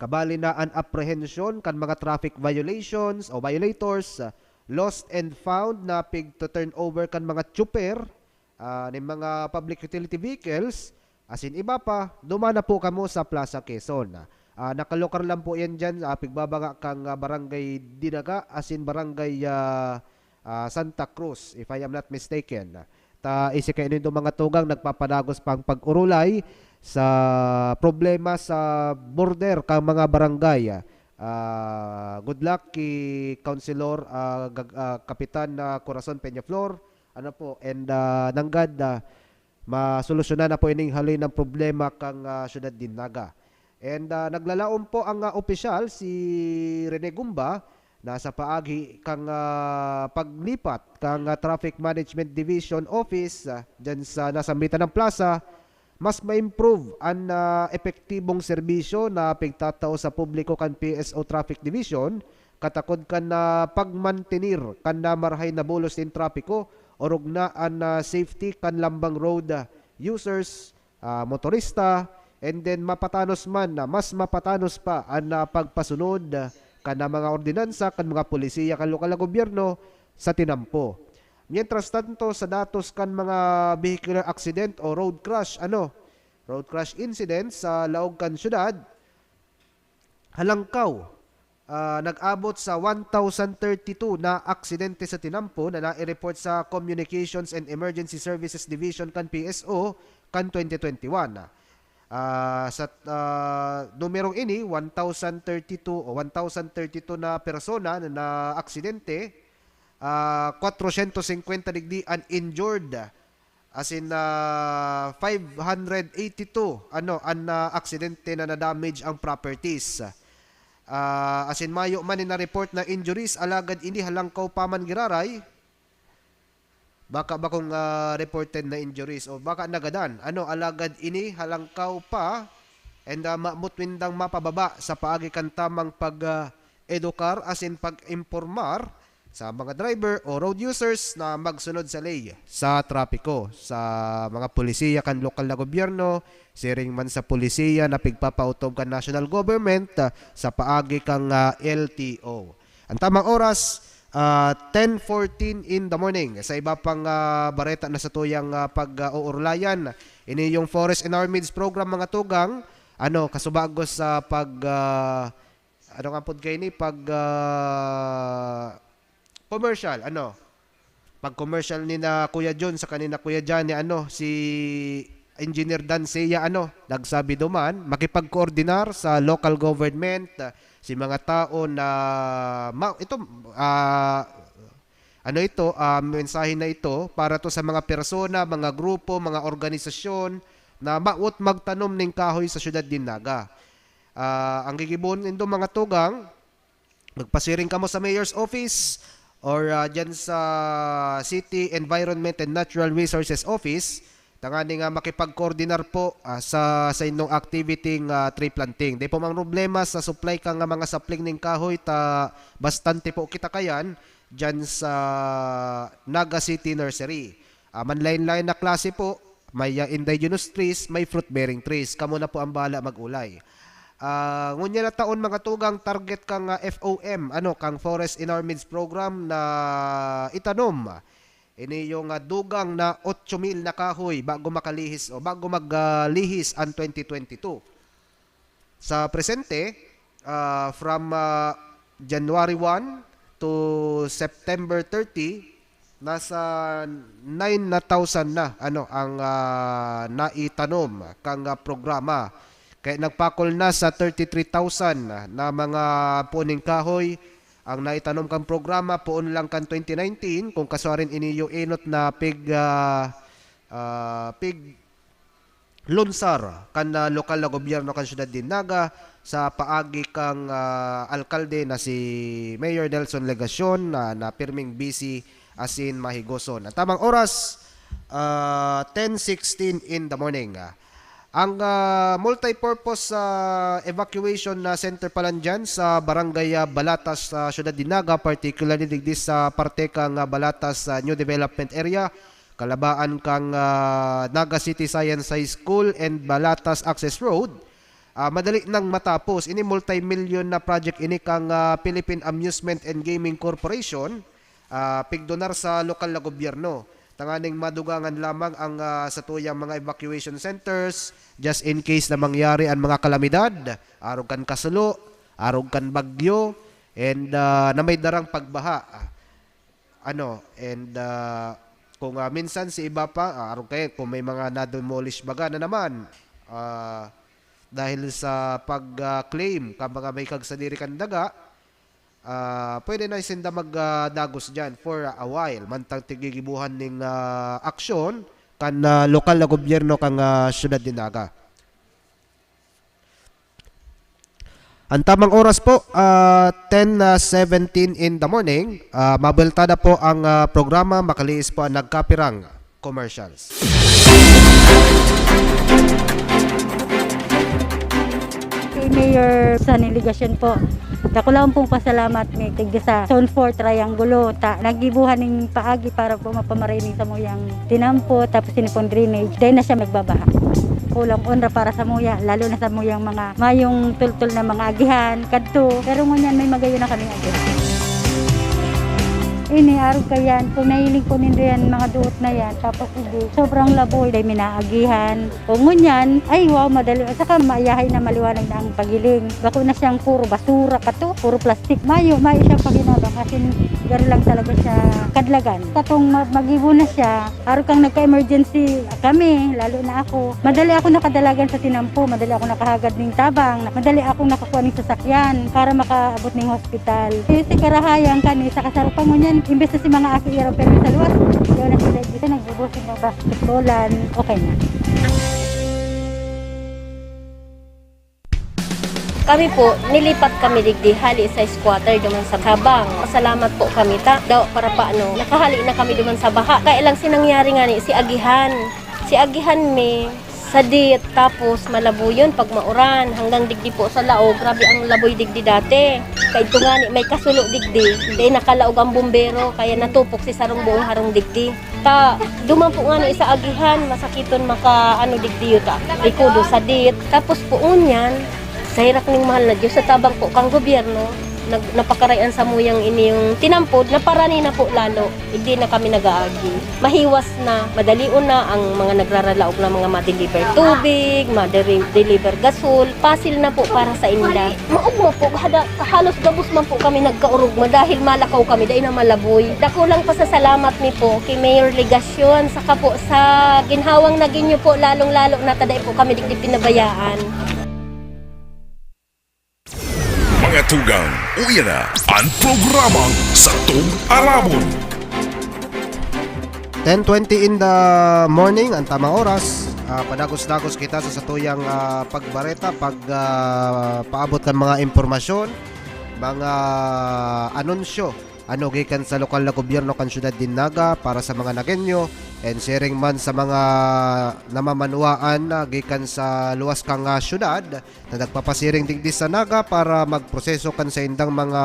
kabali na an apprehensyon kan mga traffic violations o violators, ah, lost and found na pig-turnover kan mga tsuper, ah, nin mga public utility vehicles, asin iba pa, duman na po kamo sa Plaza Quezon. Ah, nakalokar lang po yan dyan, ah, pigbabanga kang, ah, Barangay Dinaga, asin Barangay, ah, ah, Santa Cruz, if I am not mistaken. Ta isi kayo nindo mga tugang nagpapadagos pang pag-urulay sa problema sa border kang mga barangay. Ah, good luck ki Councilor, ah, Gag-, ah, Kapitan na Corazon Peñaflor. Ano po, and, ah, nanggad, ah, masolusyonan na po ining haloy na problema kang, ah, Syudad nin Naga. And, ah, naglalaom po ang, ah, opisyal, si Rene Gumba, na sa paagi kang, ah, paglipat kang, ah, Traffic Management Division Office, ah, dyan sa nasambitan ng plaza, mas ma-improve an, ah, epektibong serbisyo na pigtatao sa publiko kan P S O Traffic Division, katakod kan, ah, pagmantenir kan na marahay na bulos nin trapiko, orog na an, ah, safety kan lambang road, ah, users, ah, motorista, and then mapatanos man na, mas mapatanos pa an, ah, pagpasunod, ah, kan, ah, mga ordinansa kan mga polisiya kan lokal na gobyerno sa tinampo. Mientras tanto, sa datos kan mga vehicular accident o road crash, ano, road crash incidents sa laog kan syudad, halangkaw, ah, nag-abot sa one thousand thirty-two na aksidente sa tinampo na nai-report sa Communications and Emergency Services Division kan P S O kan twenty twenty-one. Ah, sa, ah, numerong ini, one thousand thirty-two o one thousand thirty-two na persona na naaksidente, ah, kwatrosyentos singkwenta digdi an injured, as in, ah, five hundred eighty-two, ano, an, ah, aksidente na na-damage ang properties. Ah, as in, mayo man ni na-report na injuries, alagad ini halangkaw pa man giraray. Baka bakong, ah, reported na injuries o baka nagadan. Ano, alagad ini halangkaw pa and, ah, mamot windang mapababa sa paagi kan tamang pag, ah, edukar, as in pag-impormar sa mga driver o road users na magsunod sa ley sa trapiko, sa mga polisiya kan lokal na gobyerno, siring man sa polisiya na pigpapautob kan national government, ah, sa paagi kan, ah, L T O. Ang tamang oras, ah, ten fourteen in the morning. Sa iba pang, ah, bareta na satuyang, ah, pag, ah, uurulayan, ini yung Forest and Armids Program, mga tugang, ano, kasubagos sa pag, ah, ano nga pod kaini? Pag, ah, commercial, ano? Pag commercial ni na Kuya John sa kanina Kuya Johnny, ano, si Engineer Dan Seiya, ano, nagsabi duman, makipagkoordinar sa local government, ah, si mga tao na ma-, ito, ah, ano ito, ah, mensahe na ito para to sa mga persona, mga grupo, mga organisasyon na mawot magtanom ning kahoy sa syudad nin Naga. Ah, ang gigibohon nindo, mga tugang, magpasiring kamo sa mayor's office or, ah, dyan sa City Environment and Natural Resources Office, tangani nga makipagkoordinar po, ah, sa, sa inyong activity nga tree planting. Di po mang problema sa supply ka nga mga sapling ning kahoy, ta bastante po kita kayan dyan sa Naga City Nursery. Ah, manlain-lain na klase po, may, ah, indigenous trees, may fruit-bearing trees. Kamo na po ang bahala mag-ulay. Ah, ngunyan na taon, mga tugang, target kang, ah, F O M, ano, kang Forest in Our Midst program na itanom. Ini yung, ah, dugang na otso mil na kahoy bago makalihis o bago mag, ah, lihis ang twenty twenty-two. Sa presente, ah, from, ah, January one to September thirty, nasa nine na thousand na, ano, ang, ah, naitanom kang, ah, programa. Kaya nagpakol na sa thirty-three thousand na mga puning kahoy ang naitanom kang programa poon lang kan twenty nineteen, kung kaswarin ini yung enot na pig, ah, ah, pig lunsar kan, ah, lokal na gobyerno kan siyudad nin Naga sa paagi kang, ah, alkalde na si Mayor Nelson Legacion na, na pirming busy asin mahigoson. Ang tamang oras, ah, ten sixteen in the morning. Ang, ah, multi-purpose, ah, evacuation na center palan dyan sa Barangay, ah, Balatas sa siyudad nin Naga, particularly digdi sa parte kang, ah, Balatas, ah, New Development Area, kalabaan kang, ah, Naga City Science High School and Balatas Access Road, ah, madali nang matapos. Ini multi-million na project ini kang, ah, Philippine Amusement and Gaming Corporation. ah, pigdonar sa lokal na gobyerno, tanganing madugangan lamang ang, ah, satuyang mga evacuation centers, just in case na mangyari an mga kalamidad, arog kan kasulo, arog kan bagyo, and, ah, na may darang pagbaha. Ano, and, ah, kung, ah, minsan si iba pa, ah, arog kayo, kung may mga na-demolish baga na naman, ah, dahil sa pag, ah, claim ka mga may kagsadiri kan daga, ah, pwede na sinda mag, ah, dagos diyan for a while, mantang tigigibuhan ning, ah, aksyon kan, ah, lokal na gobyerno kan, ah, siyudad nin Naga. Ang tamang oras po, ah, ten seventeen in the morning. Ah, mabultada po ang, ah, programa, makaliis po ang nagkapirang commercials. Kay Mayor sa nelegasyon po, dakulaon pong pasalamat mi tigdi sa Zone four Triangulo, ta naggibuhan ning paagi para po mapamaray ning samuyang tinampo, tapos ini pong drainage. Dahil na siya magbabaha. Kulang onra para sa muya, lalo na sa muyang mga mayong tultol na mga agihan, kadto. Pero ngunyan, may magayon na kaming agihan. Ini, arog kayan, kung nahiling po nindo yan, mga duot na yan, tapos hindi, sobrang laboy, dahil minaagihan. O ngunyan, ay wow, madali. At saka mayahay na, maliwanag na ang pagiling. Bako na siyang puro basura pa to, puro plastic. Mayo, mayo siyang paginabang, as in, garo lang talaga siya kadlagan. Katong ma-, magibo na siya, arog kang nagka-emergency kami, lalo na ako. Madali ako nakadalagan sa tinampo, madali ako nakahagad ning tabang, madali akong nakakuha ning sasakyan para makaabot ning hospital. Yung si Karahayan kani, sa Kasarupangon yan, imbes na si mga aki iraw pero sa luwas, yun na sila dito, nagbubusin ng basketballan, okay na. Kami po, nilipat kami digdi hali sa squatter duman sa Sabang. Pasalamat po kami ta, daw para paano, nakahali na kami duman sa baha. Kaya lang sinangyari nga ni si agihan. Si agihan mi, sadit, tapos malabuyon pag mauran. Hanggang digdi po sa laog, grabe ang laboy digdi dati. Kaidto nga ni, may kasulo digdi, dahil nakalaog ang bumbero, kaya natupok si sarong buong harong digdi. Ta, duman po nga ni sa agihan, masakiton maka, ano, digdiyo ta, likodo, sadit. Tapos po ngunyan, sa herak ning mahal na Diyos, sa tabang po kang gobyerno, nag-, napakarayan sa muyang ini yung tinampod, naparani na po lalo. Hindi na kami nag-aagi. Mahiwas na, madalion na ang mga nagraralaog na mga ma-deliver tubig, ma-deliver gasol, pasil na po para sa inda. Maugma po, hada, halos gabos man po kami nagkaurugma dahil malakaw kami, dai na malaboy. Dakulang pasasalamat mi po kay Mayor Legacion, saka po sa ginhawang nagin niyo po, lalong-lalo na ta dai po kami digdi pinabayaan. Mga tugang, uya na an programang Satong Aramon. Ten twenty in the morning, ang tamang oras. Ah, padagos-dagos kita sa satuyang, ah, pagbareta, pag, ah, paabot kan mga impormasyon, mga anunsyo, ano gikan sa lokal na gobyerno kan siyudad nin Naga para sa mga Nagueño, and siring man sa mga namamanuaan na gikan sa luwas kang, ah, siyudad na nagpapasiring digdi sa Naga para magproseso kan saindang mga,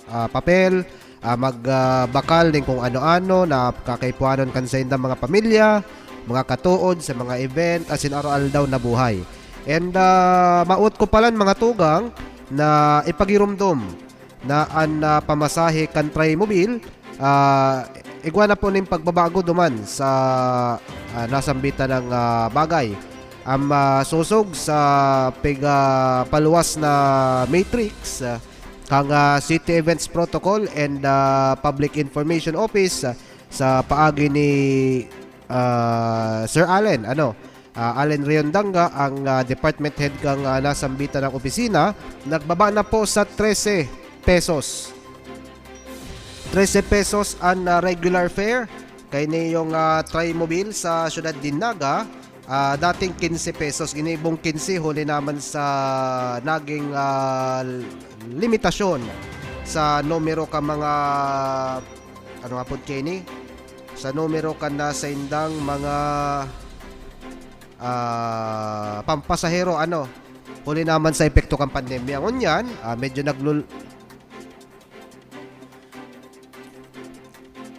ah, papel, ah, mag, ah, bakal nin kung ano-ano na kakaipuhanon kan saindang mga pamilya, mga katood sa mga event, asin araw-aldaw na buhay. And, ah, maot ko palan, mga tugang, na ipagiromdom na an, ah, pamasahe kan Trimobile, ah, igwa na po nin pagbabago duman sa, ah, nasambitan na, ah, bagay. Ang, ah, sosog sa piga paluwas na matrix, ah, kang, ah, City Events Protocol and, ah, Public Information Office, ah, sa paagi ni, ah, Sir Allen, ano, ah, Allen Riondanga, ang, ah, department head kang, ah, nasambitan na opisina, nagbaba na po sa trese pesos. Trese pesos an, ah, regular fare kay niyong, ah, Trimobile sa siyudad nin Naga. Ah, dating quince pesos, ginibong quince huli naman sa naging, ah, limitasyon sa numero ka mga, ano nga po, Kenny? Sa numero ka na sa indang mga, ah, pampasahero, ano? Huli naman sa epekto kan pandemya. Ngunyan, ah, medyo naglul-,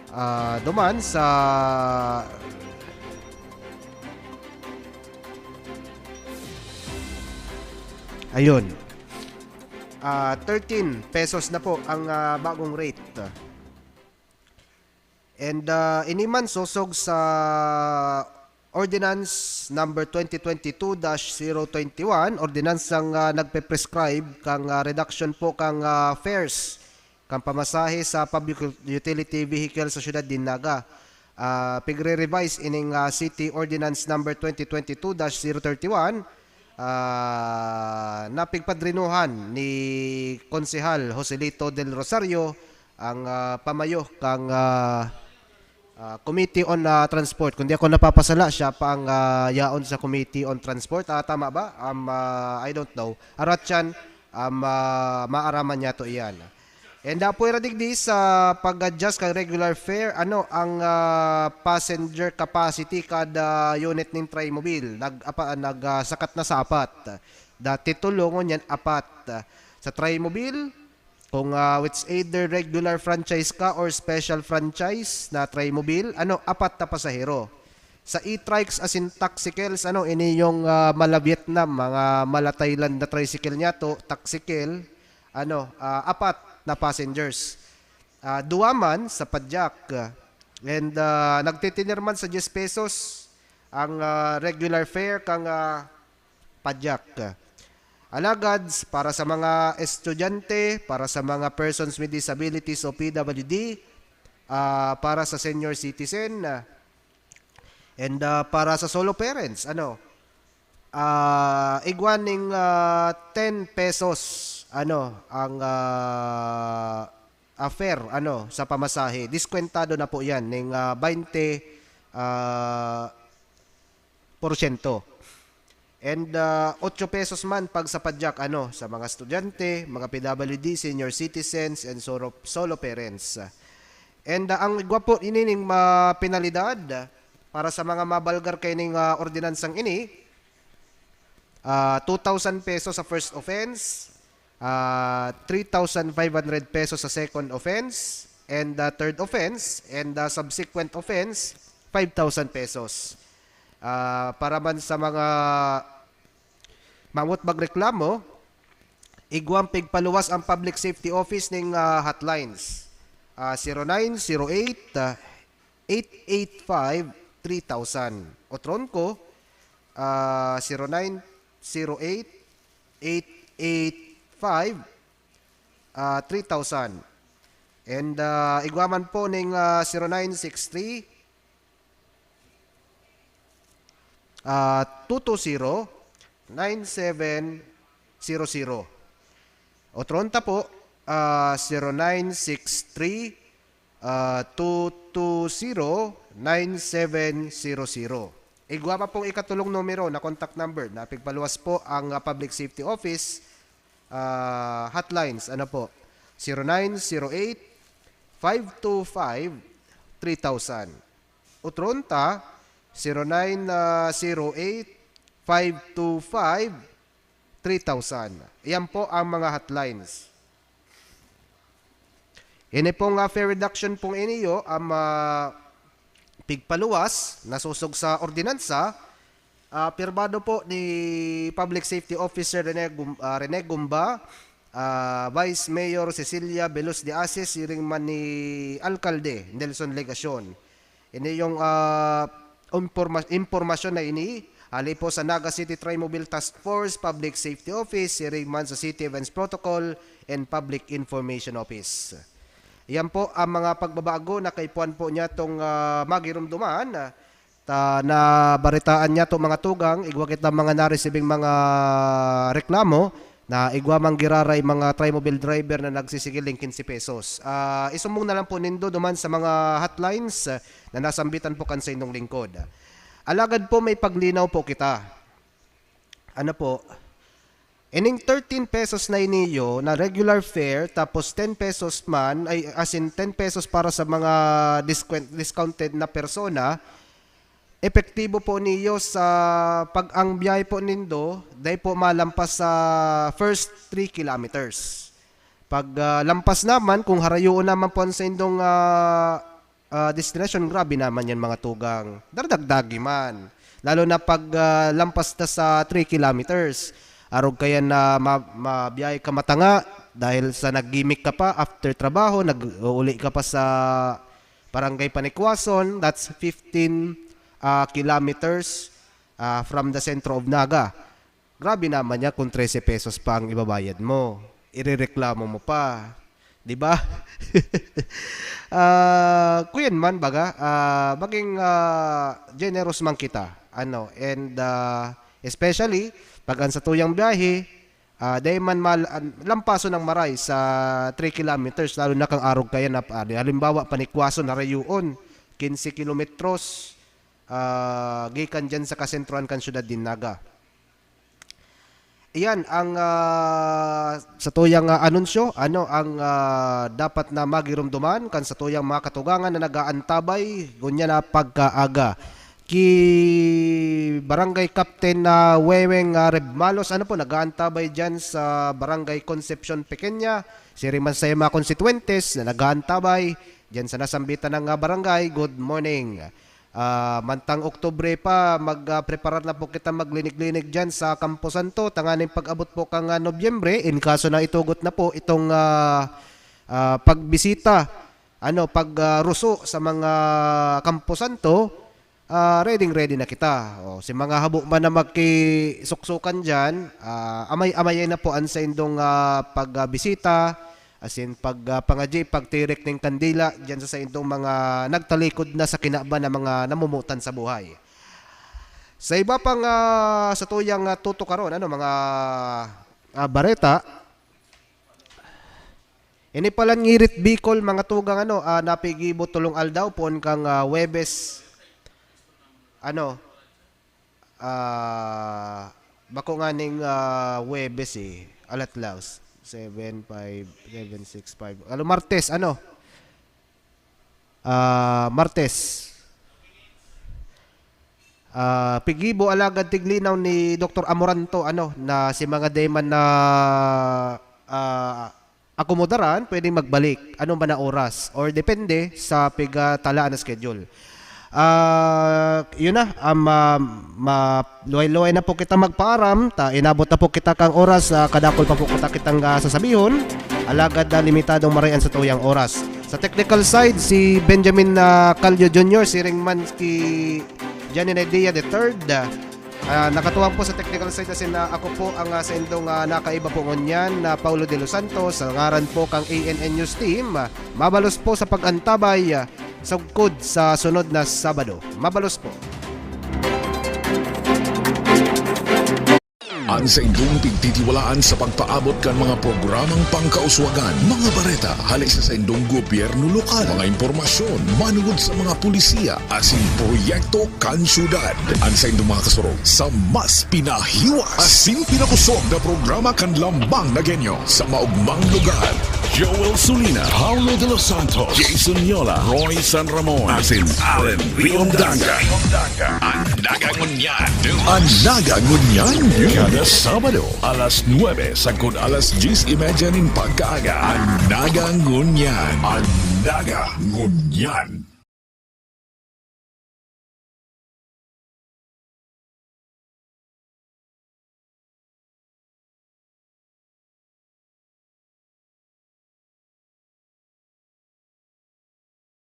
ah, duman sa, ayun. Ah, thirteen pesos na po ang, ah, bagong rate. And, ah, ini man sosog sa Ordinance Number twenty twenty-two dash zero twenty-one, ordinansang, ah, nagpe-prescribe kan, ah, reduction po kan, ah, fares kan pamasahe sa public utility vehicle sa siyudad nin Naga. Ah, pigre-revise ining, ah, City Ordinance Number twenty twenty-two dash zero thirty-one, ah, na pigpadrinuhan ni Konsehal Joselito Del Rosario ang, ah, pamayo kan, ah, ah, Committee on, ah, Transport. Kung di ako napapasala, siya pa ang, ah, yaon sa Committee on Transport. Ah, tama ba? Um, ah, I don't know. Aratyan, um, ah, maaraman niya to iyan. And, ah, pwera digdi sa pag-adjust kan regular fare, ano ang, ah, passenger capacity kada unit nin Trimobile? Nag-, apa-, nag-, ah, sakat na sa apat. Dati tolo, ngunyan apat. Sa Trimobile, kung, ah, which either regular franchise ka or special franchise na Trimobile, ano, apat na pasahero. Sa e-trikes asin taxicles, ano, ini yung, ah, mala Vietnam, mga mala Thailand na tricycle niya to, taxicale, ano, ah, apat na passengers. Ah, duwa man sa padyak. And, ah, nagtitiner man sa diyes pesos ang, ah, regular fare kan, ah, padyak. Alagad, para sa mga estudyante, para sa mga persons with disabilities o P W D, ah, para sa senior citizen, ah, and, ah, para sa solo parents, ano, ah, igwa ning, ah, ten pesos, ano, ang, ah, ah, fare, ano, sa pamasahe. Diskwentado na po yan ning, ah, baynte, ah, porsyento. And, ah, otso pesos man pag sa padyak, ano, sa mga estudyante, mga P W D, senior citizens, and solo, solo parents. And, ah, ang igwa po ini ning mga penalidad para sa mga mabalgar kaining, ah, ordinansang ini, ah, two thousand pesos sa first offense, ah, three thousand five hundred pesos sa second offense, and, ah, third offense, and, ah, subsequent offense, five thousand pesos. Ah, para man sa mga mamot magreklamo, igwang pigpaluwas ang Public Safety Office ning, ah, hotlines. Ah, zero nine zero eight, ah, eight eight five, three thousand. Otron ko, ah, zero nine zero eight, eight eight five, ah, three thousand. And, ah, igwa man po ning, ah, zero nine six three, ah, two two zero, nine seven zero zero. Otron ta po, ah, zero nine six three, ah, two two zero, nine seven zero zero. Igwa pa pong ikatulong numero na contact number na pigpaluwas po ang, ah, Public Safety Office, ah, hotlines. Ano po? Zero nine zero eight, five two five, three thousand. Otron ta, zero nine zero eight, five two five, three thousand. Iyan po ang mga hotlines. Ini pong, ah, fare reduction pong iniyo, ang, ah, pigpaluwas, nasosog sa ordinansa, ah, pirmado po ni Public Safety Officer Rene Gum-, ah, Rene Gumba, ah, Vice Mayor Cecilia Veloz de Asis, siring man ni Alkalde Nelson Legacion. Ini yung, ah, imporma-, impormasyon na ini, hali po sa Naga City Trimobile Task Force, Public Safety Office, siring man sa City Events Protocol and Public Information Office. Iyan po ang mga pagbabago na kaipuhan po niya tong, ah, magirumduman, ah, ta, na baritaan niya to mga tugang, igwa kita mga naresibing mga reklamo, na igwa man giraray mga Trimobile driver na nagsisigiling quince pesos. Ah, isumbong na lang po nindo duman sa mga hotlines, ah, na nasambitan po kan saindong lingkod. Alagad po may paglinaw po kita. Ano po? Ining thirteen pesos na iniyo na regular fare, tapos ten pesos man, ay, as in, ten pesos para sa mga discount-, discounted na persona, epektibo po niyo sa pag ang biyahe po nindo, dai po malampas sa first three kilometers. Pag, ah, lampas naman, kung harayoon naman po ang saindong, ah, ah, destinasyon, grabe naman yan, mga tugang. Dardagdagi man. Lalo na pag, ah, lampas na sa three kilometers. Arog kaya na ma-, mabiyahe ka matanga dahil sa nag-gimik ka pa after trabaho, nag-uuli ka pa sa Barangay Panikwason, that's fifteen, ah, kilometers, ah, from the centro of Naga. Grabe naman yan kung trese pesos pa ang ibabayad mo. Irereklamo mo pa. Di ba? Ah, kuyan man, baga, ah, maging, ah, generous man kita. Ano, and, ah, especially, pag ang satuyang biyahe, ah, dai man mal-, an-, lampaso ng maray sa three kilometers, lalo na kang arog kaya na, ah, halimbawa, Panikwason, Narayuon, quince kilometros, ah, gikan dyan sa kasentruhan kan syudad din Naga. Iyan ang, ah, satuyang, ah, anunsyo, ano ang, ah, dapat na magirumduman kan satuyang mga katugangan na nag-aantabay ngunyan na pagkaaga. Ki Barangay Captain na Weweng, ah, Rebmalos, ano po, nag-aantabay diyan sa Barangay Concepcion Pequeña. Siring man sa mga konstituentes na nag-aantabay diyan sa nasambitan ng, ah, barangay. Good morning. Ah, mantang Oktubre pa, mag, ah, preparar na po kita maglinig-linig diyan sa Campo Santo. Tanganing pag-abot po kang, ah, Nobyembre, in kaso na itugot na po itong, ah, ah, pagbisita, ano, pag, ah, ruso sa mga Campo Santo, ah, ready, ready na kita. O, si mga habo man na makisuksukan diyan, ah, amay-amay na po ang saindong, ah, pagbisita, as in, pag, ah, pangadyi, pagtirik ning kandila diyan sa saindong mga nagtalikod na sa kinaban na mga namumutan sa buhay. Sa iba pang, ah, satuyang, ah, tutukaron, ano, mga, ah, bareta, ini palan ngirit Bicol, mga tugang, ano, ah, napigibo tolong aldaw, poon kang, ah, Huwebes, ano, ah, bako nganing, ah, Huwebes, eh, alatlaw, seven, five, seven, six, five. Ano, Martes, ano? Ah, Martes. Ah, pigibo alagad tiglinaw ni Doktor Amoranto, ano, na si mga dayman na, ah, akomodaran, pwedeng magbalik. Ano man na oras? Or depende sa pigatalaan na schedule. Ah, yun na, um, ah, ma-, luway-luway na po kita magpaaram. Ta, inabot na po kita kang oras. Ah, kadakul pa po kita kitang, ah, sasabihon. Alagad na limitadong maray an satuyang oras. Sa technical side, si Benjamin, ah, Calio Junior, siring man ki Johnny Nadia the third. Ah, nakatuwang po sa technical side, asin na ako po ang, ah, saindong, ah, nakaiba po ngunyan na Paulo de los Santos, sa ngaran po kang A N N News Team. Ah, mabalos po sa pag-antabay, ah, sugkod sa sunod na Sabado. Mabalos po. An saindong pigtitiwalaan sa pagpaabot kan mga programang pangkauswagan, mga bareta hale sa saindong gobyerno lokal, mga impormasyon manugod sa mga pulisiya asin proyekto kan syudad. An saindong mga kasurog sa mas pinahiwas asin pinakosog na programa kan Lambang na Genyo sa maogmang lugar. Joel Sulina, Paulo de los Santos, Jason Yola, Roy San Ramon, asin Allen Riondanga. An Naga Ngunyan. An Naga Ngunyan. Kada Sabado, alas nuebe sagkod alas dyes y media nin pagkaaga. An Naga Ngunyan. An Naga Ngunyan.